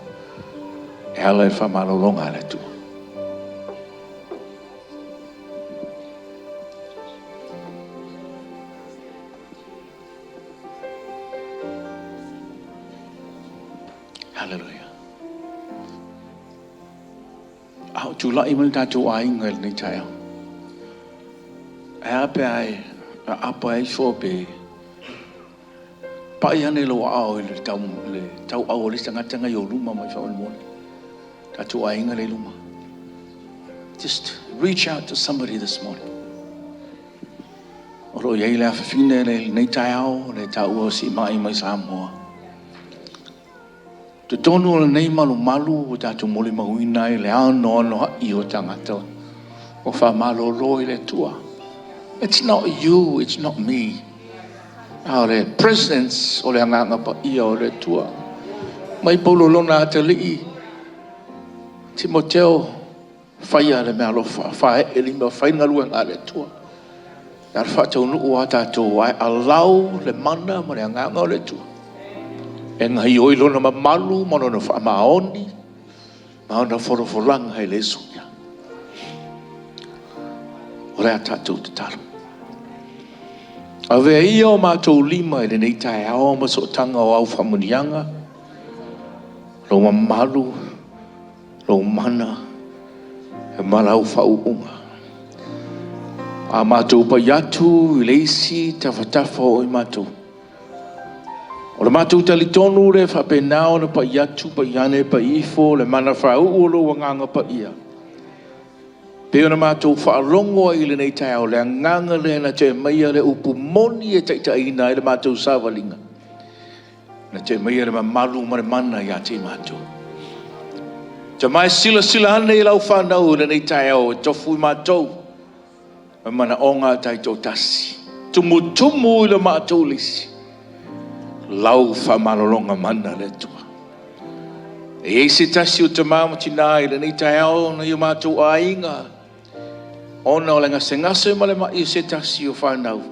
Speaker 3: e ala i le faamalologa a le Atua. Hallelujah. A o tulai mai le tatou aiga i lenei taeao. Ae a pe a e aapa ifo pe pai ane lou aao i le tau, le tauau o le isi tagata na i ou luma mai faamolemole. Tatou aiga le i luma. Just reach out to somebody this morning. O lo o i ai le afafine le lenei taeao le taua o Siimai mai Samoa. Totonu o lenei malumalu ua tatou molimauina ai le anoanoai o tagata ua faamalolo i le Atua. It's not you, it's not me. A o le presence o le Agaga Paia o le Atua. Mai Paulo lona atalii, Timoteo, Faia le meaalofa, faee lima, fai galuega a le Atua. E ala faataunuu a tatou ae allow le mana ma le agaga o le Atua e gaioi lona mamalu ma lona faamaoni ma ona folafolaga e le suia. O le a tatou tatalo. Avea ia o matou lima i lenei taeao ma sootaga o au faamanuiaga, lou mamalu, lou mana ma lau faauuga. A matou pai atu i le isi tafatafa o i matou, o le matou talitonu lea faapena ona pai atu, pai ane, pai ifo le mana faauu o lou agaga paia. Pei ona matou faalogo ai i lenei taeao, le agaga lea na te aumaia le upu moni e taitaiina ai le matou savaliga. Na te aumaia le mamalu ma le mana ia te i matou. Tama e silasila ane i lau fanau i lenei taeao e tofu i matou ma manaoga taitoatasi. Tumutumu i le matou lisi lau faamalologa mana le Atua. E i ai se tasi o tama ma tina i lenei taeao na i o matou aiga ona o le gasegase ma le ma'i o se tasi o fanau.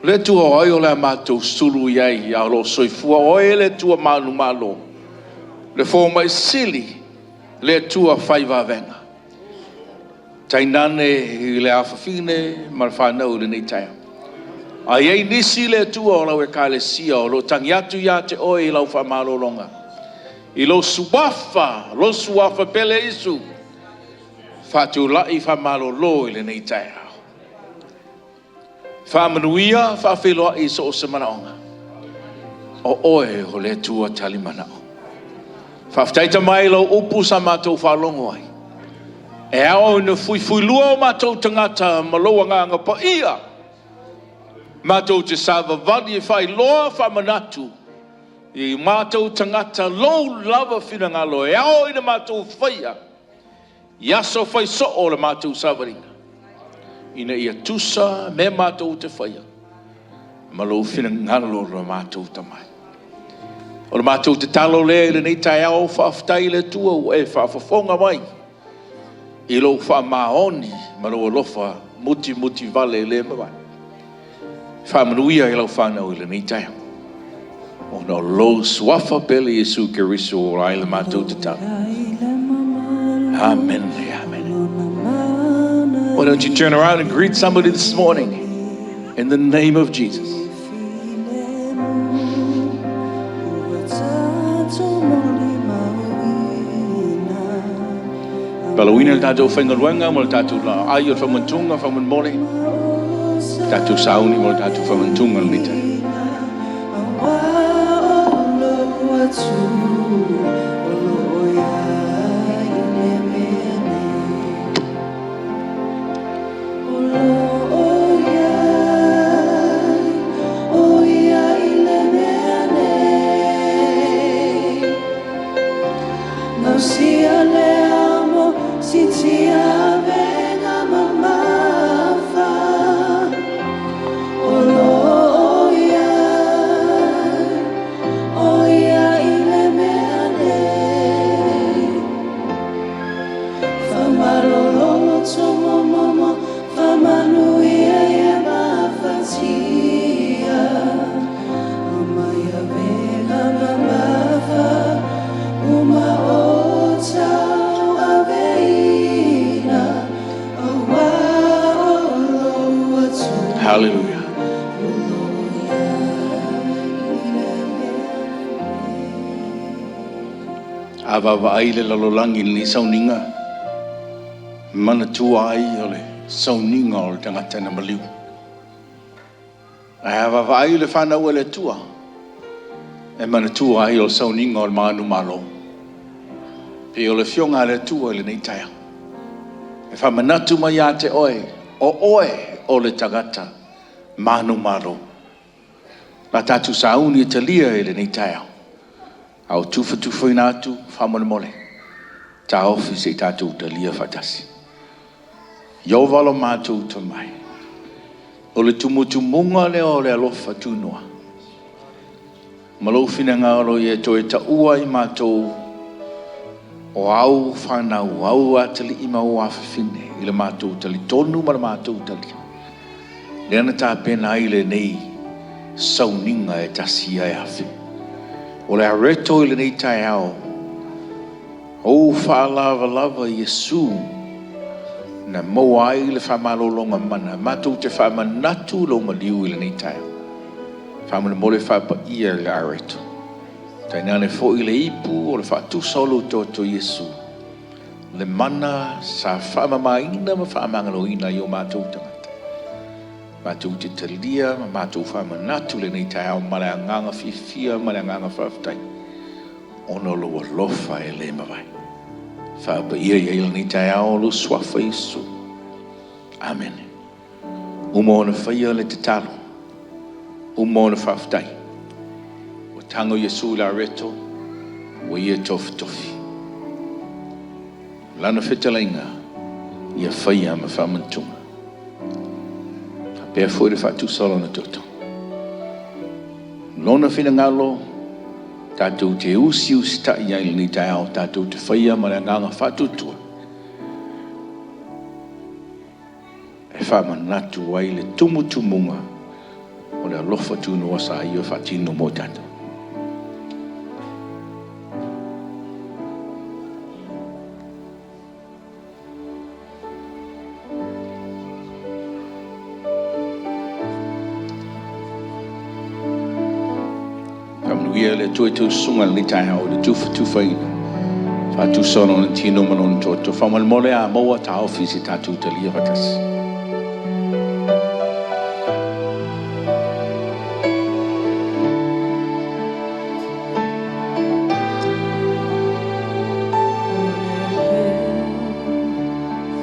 Speaker 3: Le Atua o ai o le a matou sulu i ai a o lo o soifua oe le Atua manumalo, le fomai sili, le Atua fai vavega. Tainane i le afafine ma le fanau i lenei taeao. A i ai nisi le Atua o lau ekalesia o lo o tagi atu ia te oe i lau faamalologa, i lou suafa, lou suafa pele Iesu, Faatulai faamalolo i lenei taeao. Faamanuia, faafeiloai i so o se manaoga. O oe o le Atua tali manao. Faafetai Tama i lau upu sa matou faalogo ai. E ao ina fuifuilua o matou tagata ma lou agaga paia. Matou te savavali e faailoa faamanatu i matou tagata lou lava finagalo e ao ina matou faia I aso fai soo o le matou savaliga, ina ia tusa mea matou te faia ma lou finagalo o le matou Tama. O le matou tatalo lea i lenei taeao, faafetai i le Atua ua e faafofoga mai i lou faamaoni ma lou alofa mutimuti vale le mavae. Faamanuia i lau fanau i lenei taeao. Ona o lou suafa pele Iesu Keriso o ola ai le matou tatalo. Amen. Amen. Why don't you turn around and greet somebody this morning in the name of Jesus? Palauina le tatou faigaluega ma le tatou ai o le faamanatuga faamolemole. Tatou sauni mo le tatou faamanatuga lenei taeao. Hallelujah. A vaavaai le lalolagi i lenei sauniga, manatua ai o le sauniga o le tagata na maliu. Ae a vaavaai le fanau a le Atua, e manatua ai o le sauniga o le manumalo. Pei o le afioga a le Atua i lenei taeao. E faamanatu mai ia te oe, o oe o le tagata manumalo. La tatou sauni e talia i lenei taeao. A o tufatufaina atu faamolemole. Taofi se i tatou talia faatasi. Ieova lo matou tomai. O le tumutumuga lea o le alofa tunoa. Ma lou finagalo ia toe taua i matou o au fanau, au atalii ma au afafine i le matou talitonu ma le matou talia. Lea na tapena ai lenei sauniga e tasi ia e afe. O le areto i lenei taeao, ou faalavalava Iesu na maua ai le faamalologa mana. Matou te faamanatu lou maliu i lenei taeao. Faamolemole faapaia le areto. Tainane foi le ipu o le faatusa o lou toto Iesu. Le mana sa faamamaina ma faamagaloina i o matou tagata. Matou te talia ma matou faamanatu lenei taeao ma le agaga fiafia ma le agaga faafetai. Ona o lou alofa e le mavae. Faapaia i ai lenei taeao o lou suafa Iesu. Amen. Uma ona faia le tatalo. Uma ona faafetai. Ua tago Iesu i le areto, ua ia tofitofi. Lana fetalaiga, ia faia ma faamanatuga. Faapea foi le faatusa o lona toto. Lona finagalo, tatou te usiusitai ai lenei taeao, tatou te faia ma le agaga faatuatua. E faamanatu ai le tumutumuga o le alofa tunoa sa ia faatino mo tatou. Faamanuia le Atua i tou susuga i lenei taeao i le tufatufaina. Faatusa o lona tino ma lona toto. Faamolemole a maua taofi se tatou talia faatasi.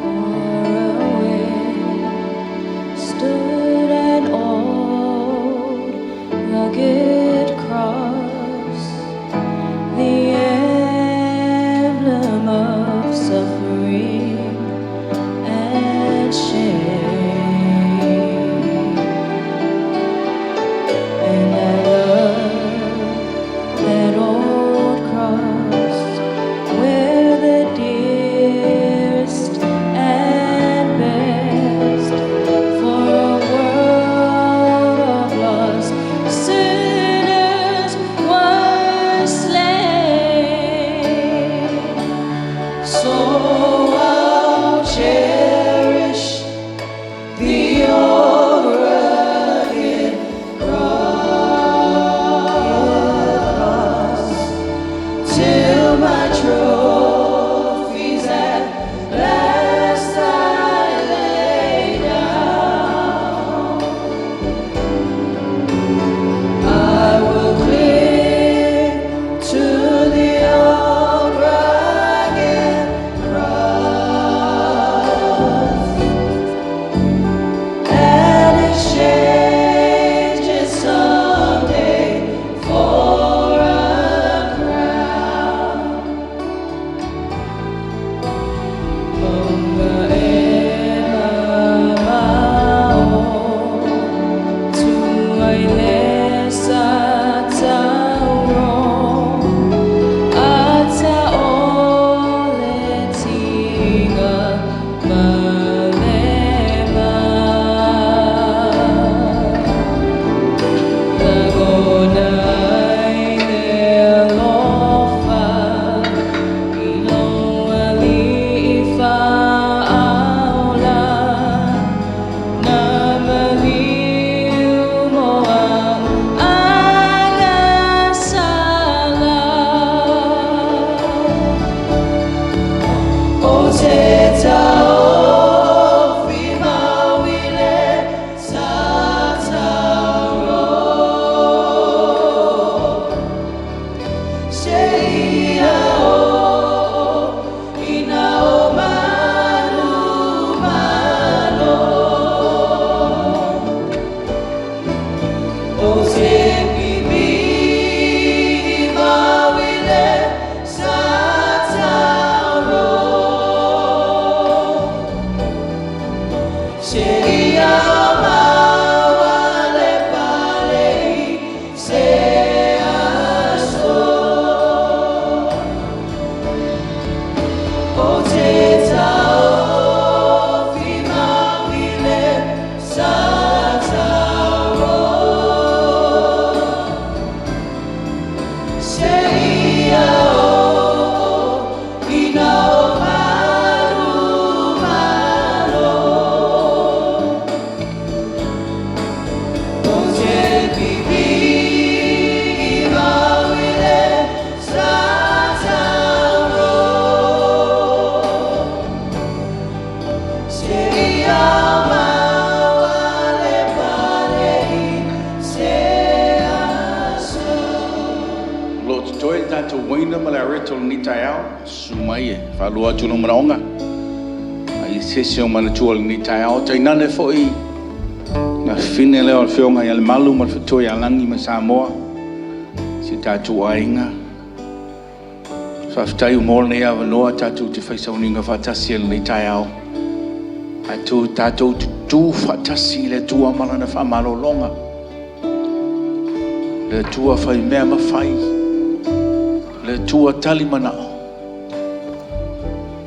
Speaker 2: Far away stood an old rugged cross, the emblem of suffering and shame. Seia maua le pale i se aso. Ou te taofi mau i le sa tauro. Seia oo ina o malu malo. Ou te pipii mau i le sa tauro. Seia maua le pale i se aso.
Speaker 3: O lo o totoe le tatou uaina ma le areto i lenei taeao. Susu mai e faalua atu lou manaoga. A i se isi o manatua i lenei taeao, tainane foi le afafine lea o le Afioga ia Lemalu ma le faletua ia Lagi mai Samoa, si o tatou aiga. Faafetai ua maua lenei avanoa tatou te fai sauniga faatasi ai i lenei taeao. Ae tatou tutu faatasi i le Atua ma Lana faamalologa. Le Atua fai mea mafai, le Atua tali manao,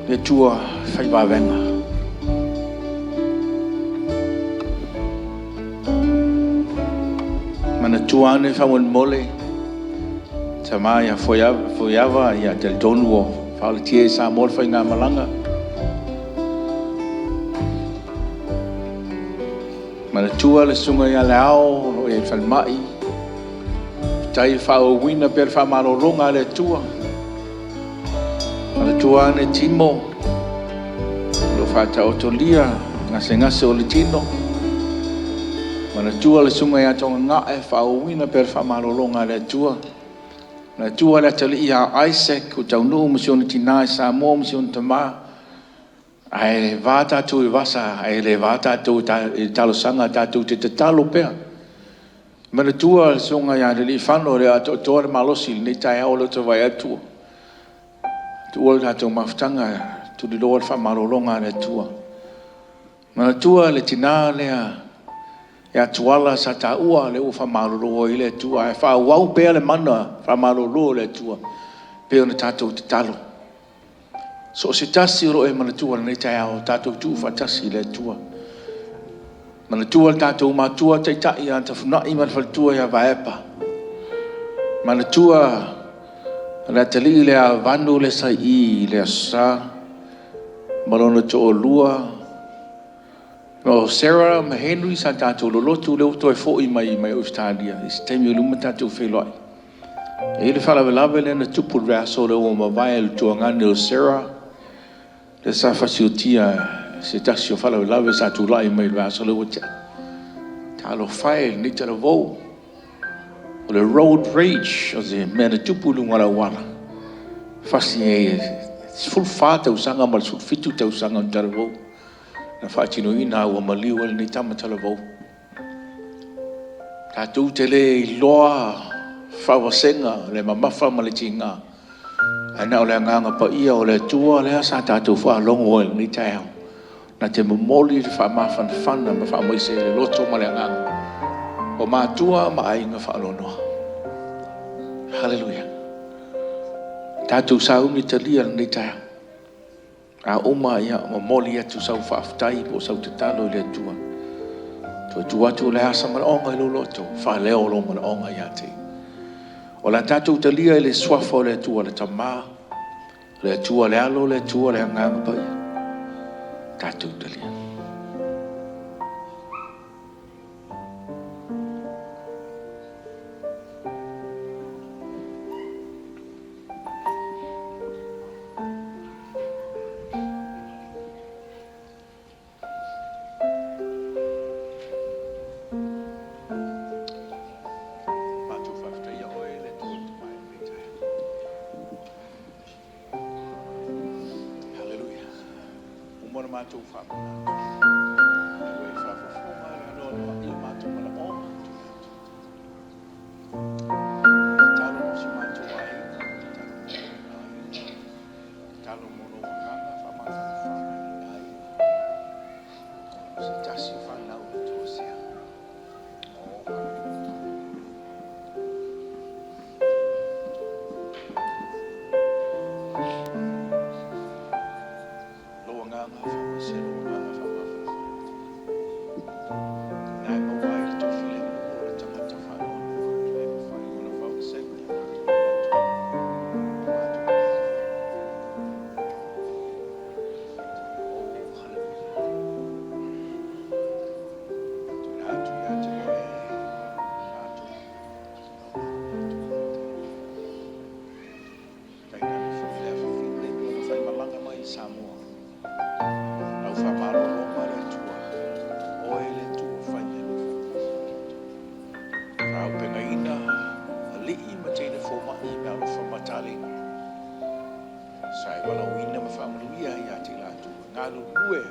Speaker 3: le Atua fai vavega. Manatua ane faamolemole tama ia Fuaava, ia talitonu ua faaolatia i Samoa le faigamalaga. Manatua le susuga ia Leao o lo o i ai i le falemai. Faafetai le faaauauina pea o le faamalologa a le Atua. Manatua ane Timo o lo o faataotolia gasegase o le tino. Manatua le susuga ia Togagae, faaauauina pea le faamalologa a le Atua. Manatua le atalii ia Isaac ua taunuu ma si ona tina i Samoa ma si ona tama. Ae va tatou i le vasa, ae le va tatou i le talosaga, tatou te tatalo pea. Manatua le susuga ia Lealiifano e le o atoatoa le malosi i lenei taeao o lea ou te vaai atu ua tuua le tatou mafutaga e tuliloa le faamalologa a le Atua. Manatua le tina lea ia Tuala sa taua lea ua faamalolo ai le Atua ae faaauau pea le mana faamalolo a le Atua pei ona tatou tatalo. So o se tasi o lo o e manatua i lenei taeao, tatou tuu faatasi i le Atua. Manatua le tatou matua taitai ia Tafunai ma le faletua ia Vaepa. Manatua le atalii lea a Vanu lea sa i i le Aso Sa ma lona toalua. O Sarah ma Henry sa tatou lolotu, lea ua toe foi mai Ausetalia i se taimi o i luma tatou feiloai. E i ai le faalavelave lea na tupu i le vaiaso lea ua mavae i le tuagane o Sarah, lea sa fasiotia e se tasi o faalavelave sa tulai mai i le vaiaso lea ua tea. Talofa e i lenei talavou, o le road rage, o se mea na tupu i luga o le auala, fasi ai e le 14 tausaga ma le 17 tausaga o le talavou na faatinoina ua maliu ai lenei tama talavou. Tatou te le iloa faavasega le mamafa ma le tiga, ae na o le Agaga Paia o le Atua lea sa tatou faalogo ai i lenei taeao, na te momoli le faamafanafana ma faamaise i le loto ma le agaga o matua ma aiga faanoanoa. Haleluia. Tatou sauni talia lenei taeao. A uma, ia momoli atu sau faafetai po o sau tatalo i le Atua. Toe tuu atu o le a se manaoga i lou loto, faaleo lou manaoga ia te Ia. O le a tatou talia i le suafa o le Atua le Tama, le Atua le Alo, le Atua le Agaga Paia. Tatou talia. Matou faafetaia oe le Atua i lenei taeao. Haleluia. Uma ona matou faamanatu. Ua e faafofoga i le anoanoai o matou manaoga na tuuina atu. Tatalo mo si o matou aiga, tatalo mo lona aiga, tatalo mo lou agaga faamafanafana i le aiga. Se tasi o fanau le Atua sea. Oh, Lou agaga faamaise, lou agaga faamafafea. Na e maua ai le toafilemu o le tagata faanoanoa, e le mafai ona faavasega i o latou manatu ma latou mafaufau. Oh, haleluia. Tuuina atu ia te oe matou Tainane foi le afafine pei ona faimalaga mai i Samoa. Lau faamalologa le Atua, Oe le Atua fai mea alofa. Faaaupegaina alii ma teine fomai i meaalofa ma taleni. Sa e valaauina ma faamanuia ia te i latou e galulue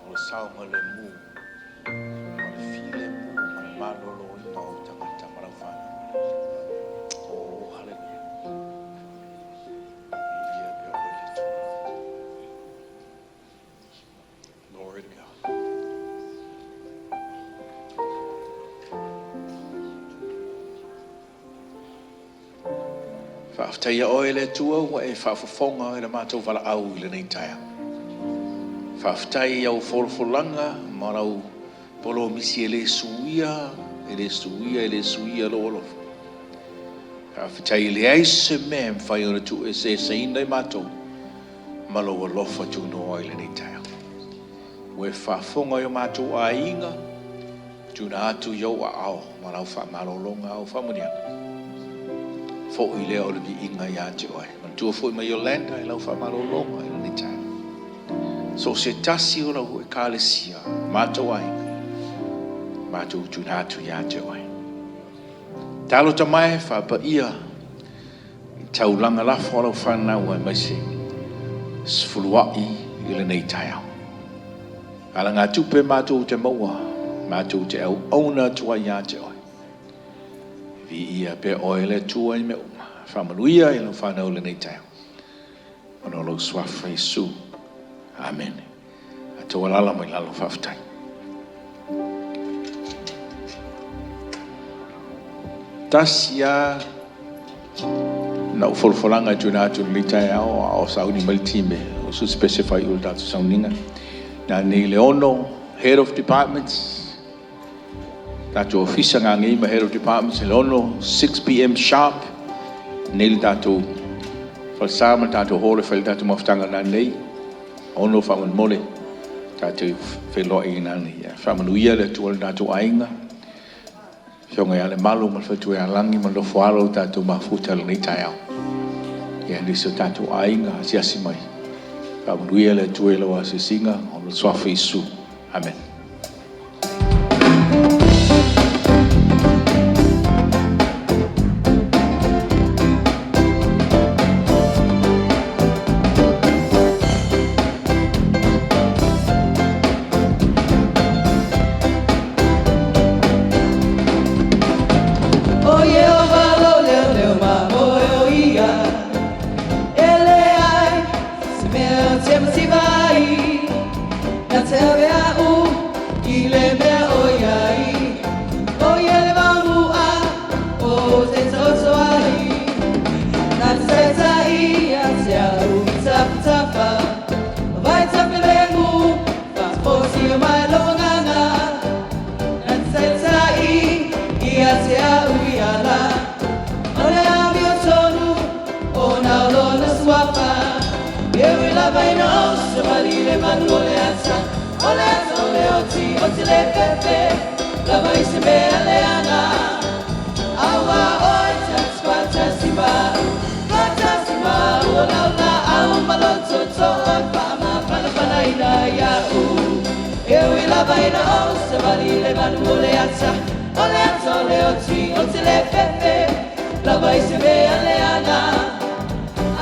Speaker 3: o le saogalemu ma le filemu ma le maloloina o tagata ma lau fanau. Oh, haleluia. Viia pea oe le Atua. Glory to God. Faafetaia oe le Atua ua e faafofoga i le matou valaau i lenei taeao. Faafetai i au folafolaga ma lau polomisi e le suia, e le suia, e le suia lou alofa. Faafetai e leai se mea e mafai ona tuueseeseina i matou ma lou alofa tunoa i lenei taeao. Ua e faafofoga i o matou aiga, tuuina atu i ou aao ma lau faamalologa au faamanuiaga. Foi lea o le viiga ia te oe. Manatua foi ma Yolanda i lau faamalologa i lenei taeao. So o se tasi o lau ekalesia, matou aiga, matou tuuina atu ia te oe. Talo tamae faapaia i taulaga lafo a lau fanau aemaise sefuluai i lenei taeao. Alagatupe matou te maua, matou te auauna atu ai ia te oe. Viia pea oe le Atua i mea uma. Faamanuia i lau fanau i lenei taeao. Ona o lou suafa Iesu. Amene. Tatou alaala mai lalo, faafetai. Tasi lava na ou folafolaga e tuuina atu i lenei taeao a o sauni mai le team e usu specify i le tatou sauniga. Na nei le ono head of departments, tatou ofisa ngā ma head of departments le ono 6 p.m. sharp nei le tatou falesa ma le tatou hall e fai le tatou mafutaga na nei ono faamolemole tatou feiloai ina nei. Faamanuia le Atua i le tatou aiga, Afioga ia Lemalu ma le faletua ia Lagi ma le nofo alo o tatou mafuta i lenei taeao. Ia nisi o tatou aiga asiasi mai. Faamanuia le Atua i lau asiasiga o le suafa Iesu. Amen.
Speaker 2: O Iehova lou leoleo ma moe o ia, E leai se mea ou te mativa ai. Na te ave a'u i le mea ʻoiai, ʻO ia le Maumu'a ou te taoto ai. Na te taita'i ia te a'u i tafatafa o vai tafilemu, Faafofosia mai lou agaga. Na te taita'i ia te a'u i ala o le amiotonu, ona o lona suafa. E ui lava ina ou savali i le malu o le ata, o le ata o le oti, ou te le fefe lava i se mea leaga, Auā oe ta te faatasi ma'u, faatasi ma'u, O lau laau ma lou tootoo e faamafanafanaina ia'u. E ui lava ina ou savali i le malu o le ata, o le ata o le oti, ou te le fefe lava i se mea leaga,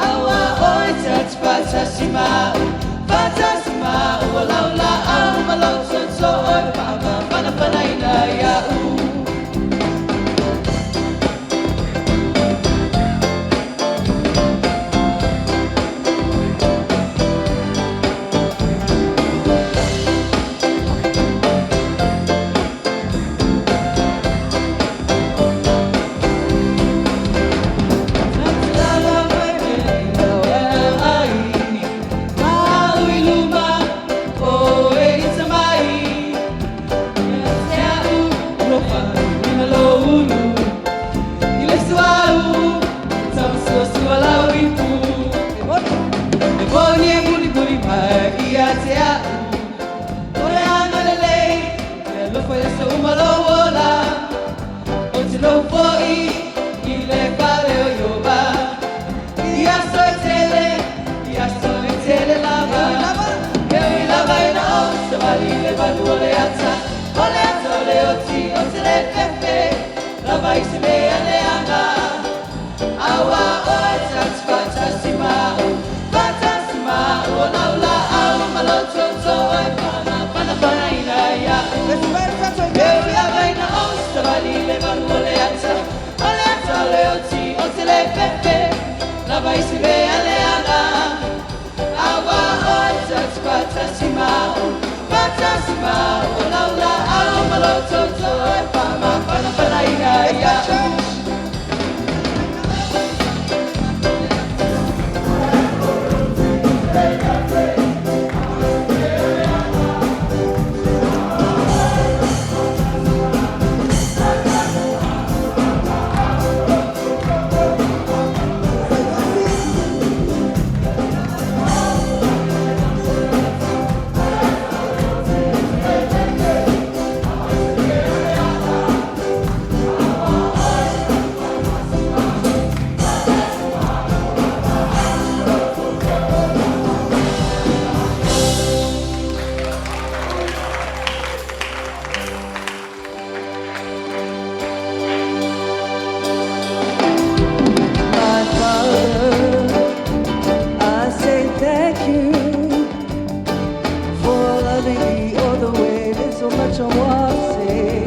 Speaker 2: Auā oe ta te faatasi ma'u, faatasi ma'u, O lau laau ma lou tootoo e faamafanafanaina ia'u. Aso uma lou ola, ou te nofo i le fale o Ieova. I aso e tele, i aso e tele lava. E ui lava ina ou savali i le malu o le ata, o le ata o le oti, ou te le fefe, lava i se mea leaga. Auā oe ta te faatasi ma a'u, faatasi ma a'u, o lau laau ma lou tootoo e faamafanafanaina iaʻu. E ui lava ina ou savali i le malu o le ata, o le ata o le oti, ou te le fefe, lava i se mea leaga. Auā oe ta te faatasi ma a'u, faatasi ma a'u, o lau laau ma lou tootoo e faamafanafanaina iaʻu. My Father, I say thank you for loving me all the way. There's so much I want to say.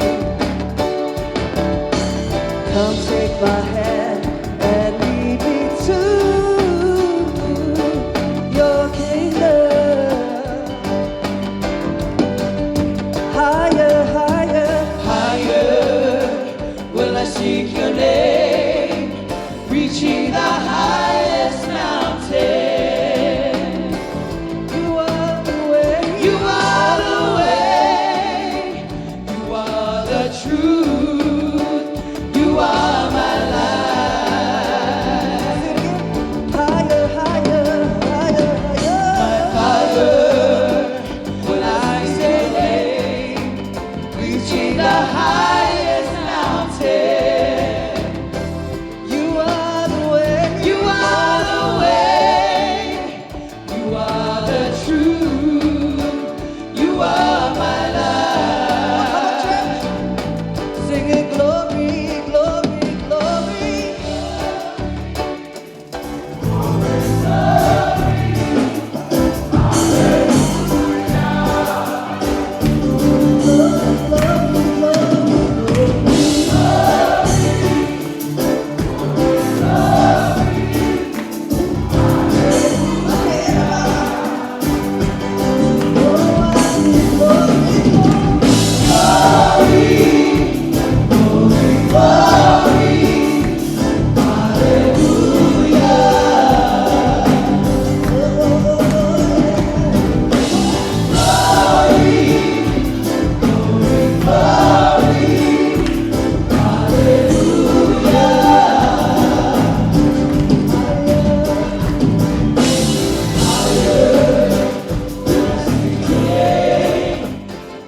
Speaker 2: Come take my hand and lead me to your kingdom. Higher, higher,
Speaker 5: Higher will I seek your name, reaching the highest mountain.
Speaker 2: You are the way.
Speaker 5: You are the way, you are the truth, you are my life.
Speaker 2: Higher, higher, higher, higher.
Speaker 5: My Father, will I say name, reaching the highest mountain.
Speaker 2: You are the way.
Speaker 5: You are the way, you are the truth, you are my life.
Speaker 2: Singing glory, glory, glory.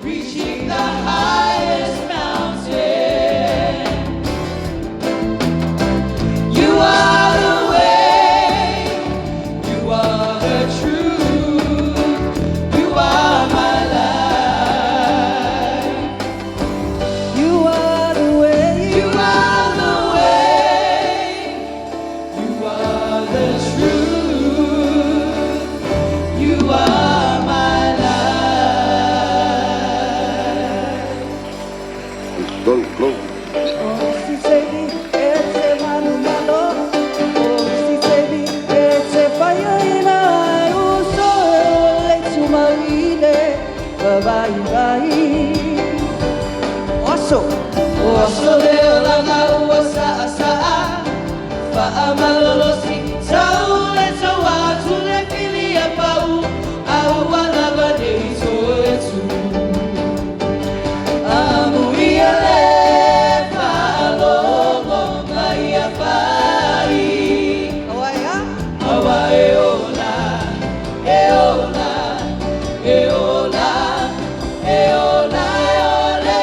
Speaker 5: Reaching the highest mountain. You are the way, you are the truth, you are my life.
Speaker 2: You are the way.
Speaker 5: You are the way, you are the truth, you are my life.
Speaker 3: Go, glory.
Speaker 2: Oh, si sevi, e te manumalo. Oh, si sevi, e te whaiaina ai uso e o le tumauine. Vai, vai. Oso.
Speaker 5: O aso le olaga ua sa'a sa'a Faamalolosi Tau le tau atu le fili a pau A ua lava nei toe tu Amuia le faalogo mai ia fai.
Speaker 2: Auā e a?
Speaker 5: Auā e ola, e ola, e ola, e ola, e ole.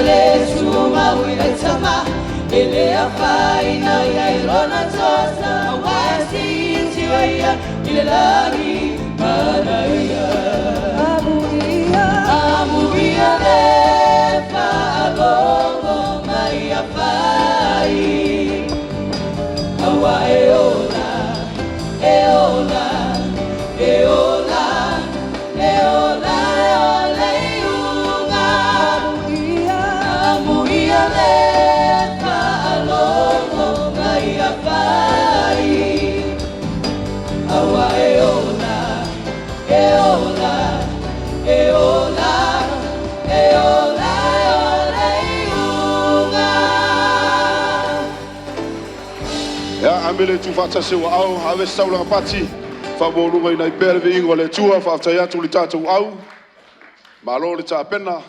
Speaker 5: le tumau i le Tama, e le afaina ia i lona tosa, aua e siitiua ia i le lagi manaia. Amuia le faalogo mai a fai, aua e ola, e ola, e ola, e ola, e ola iuga. Amuia le faalogo mai a fai, aua e ola, e ola, e ola, e ola, e ola iuga.
Speaker 6: Ia, ame le tuufaatasi ua au, ave se taulaga pati, faamaualugaina ai pea le viiga o le Atua, faafetai atu i le tatou au, malo le tapena.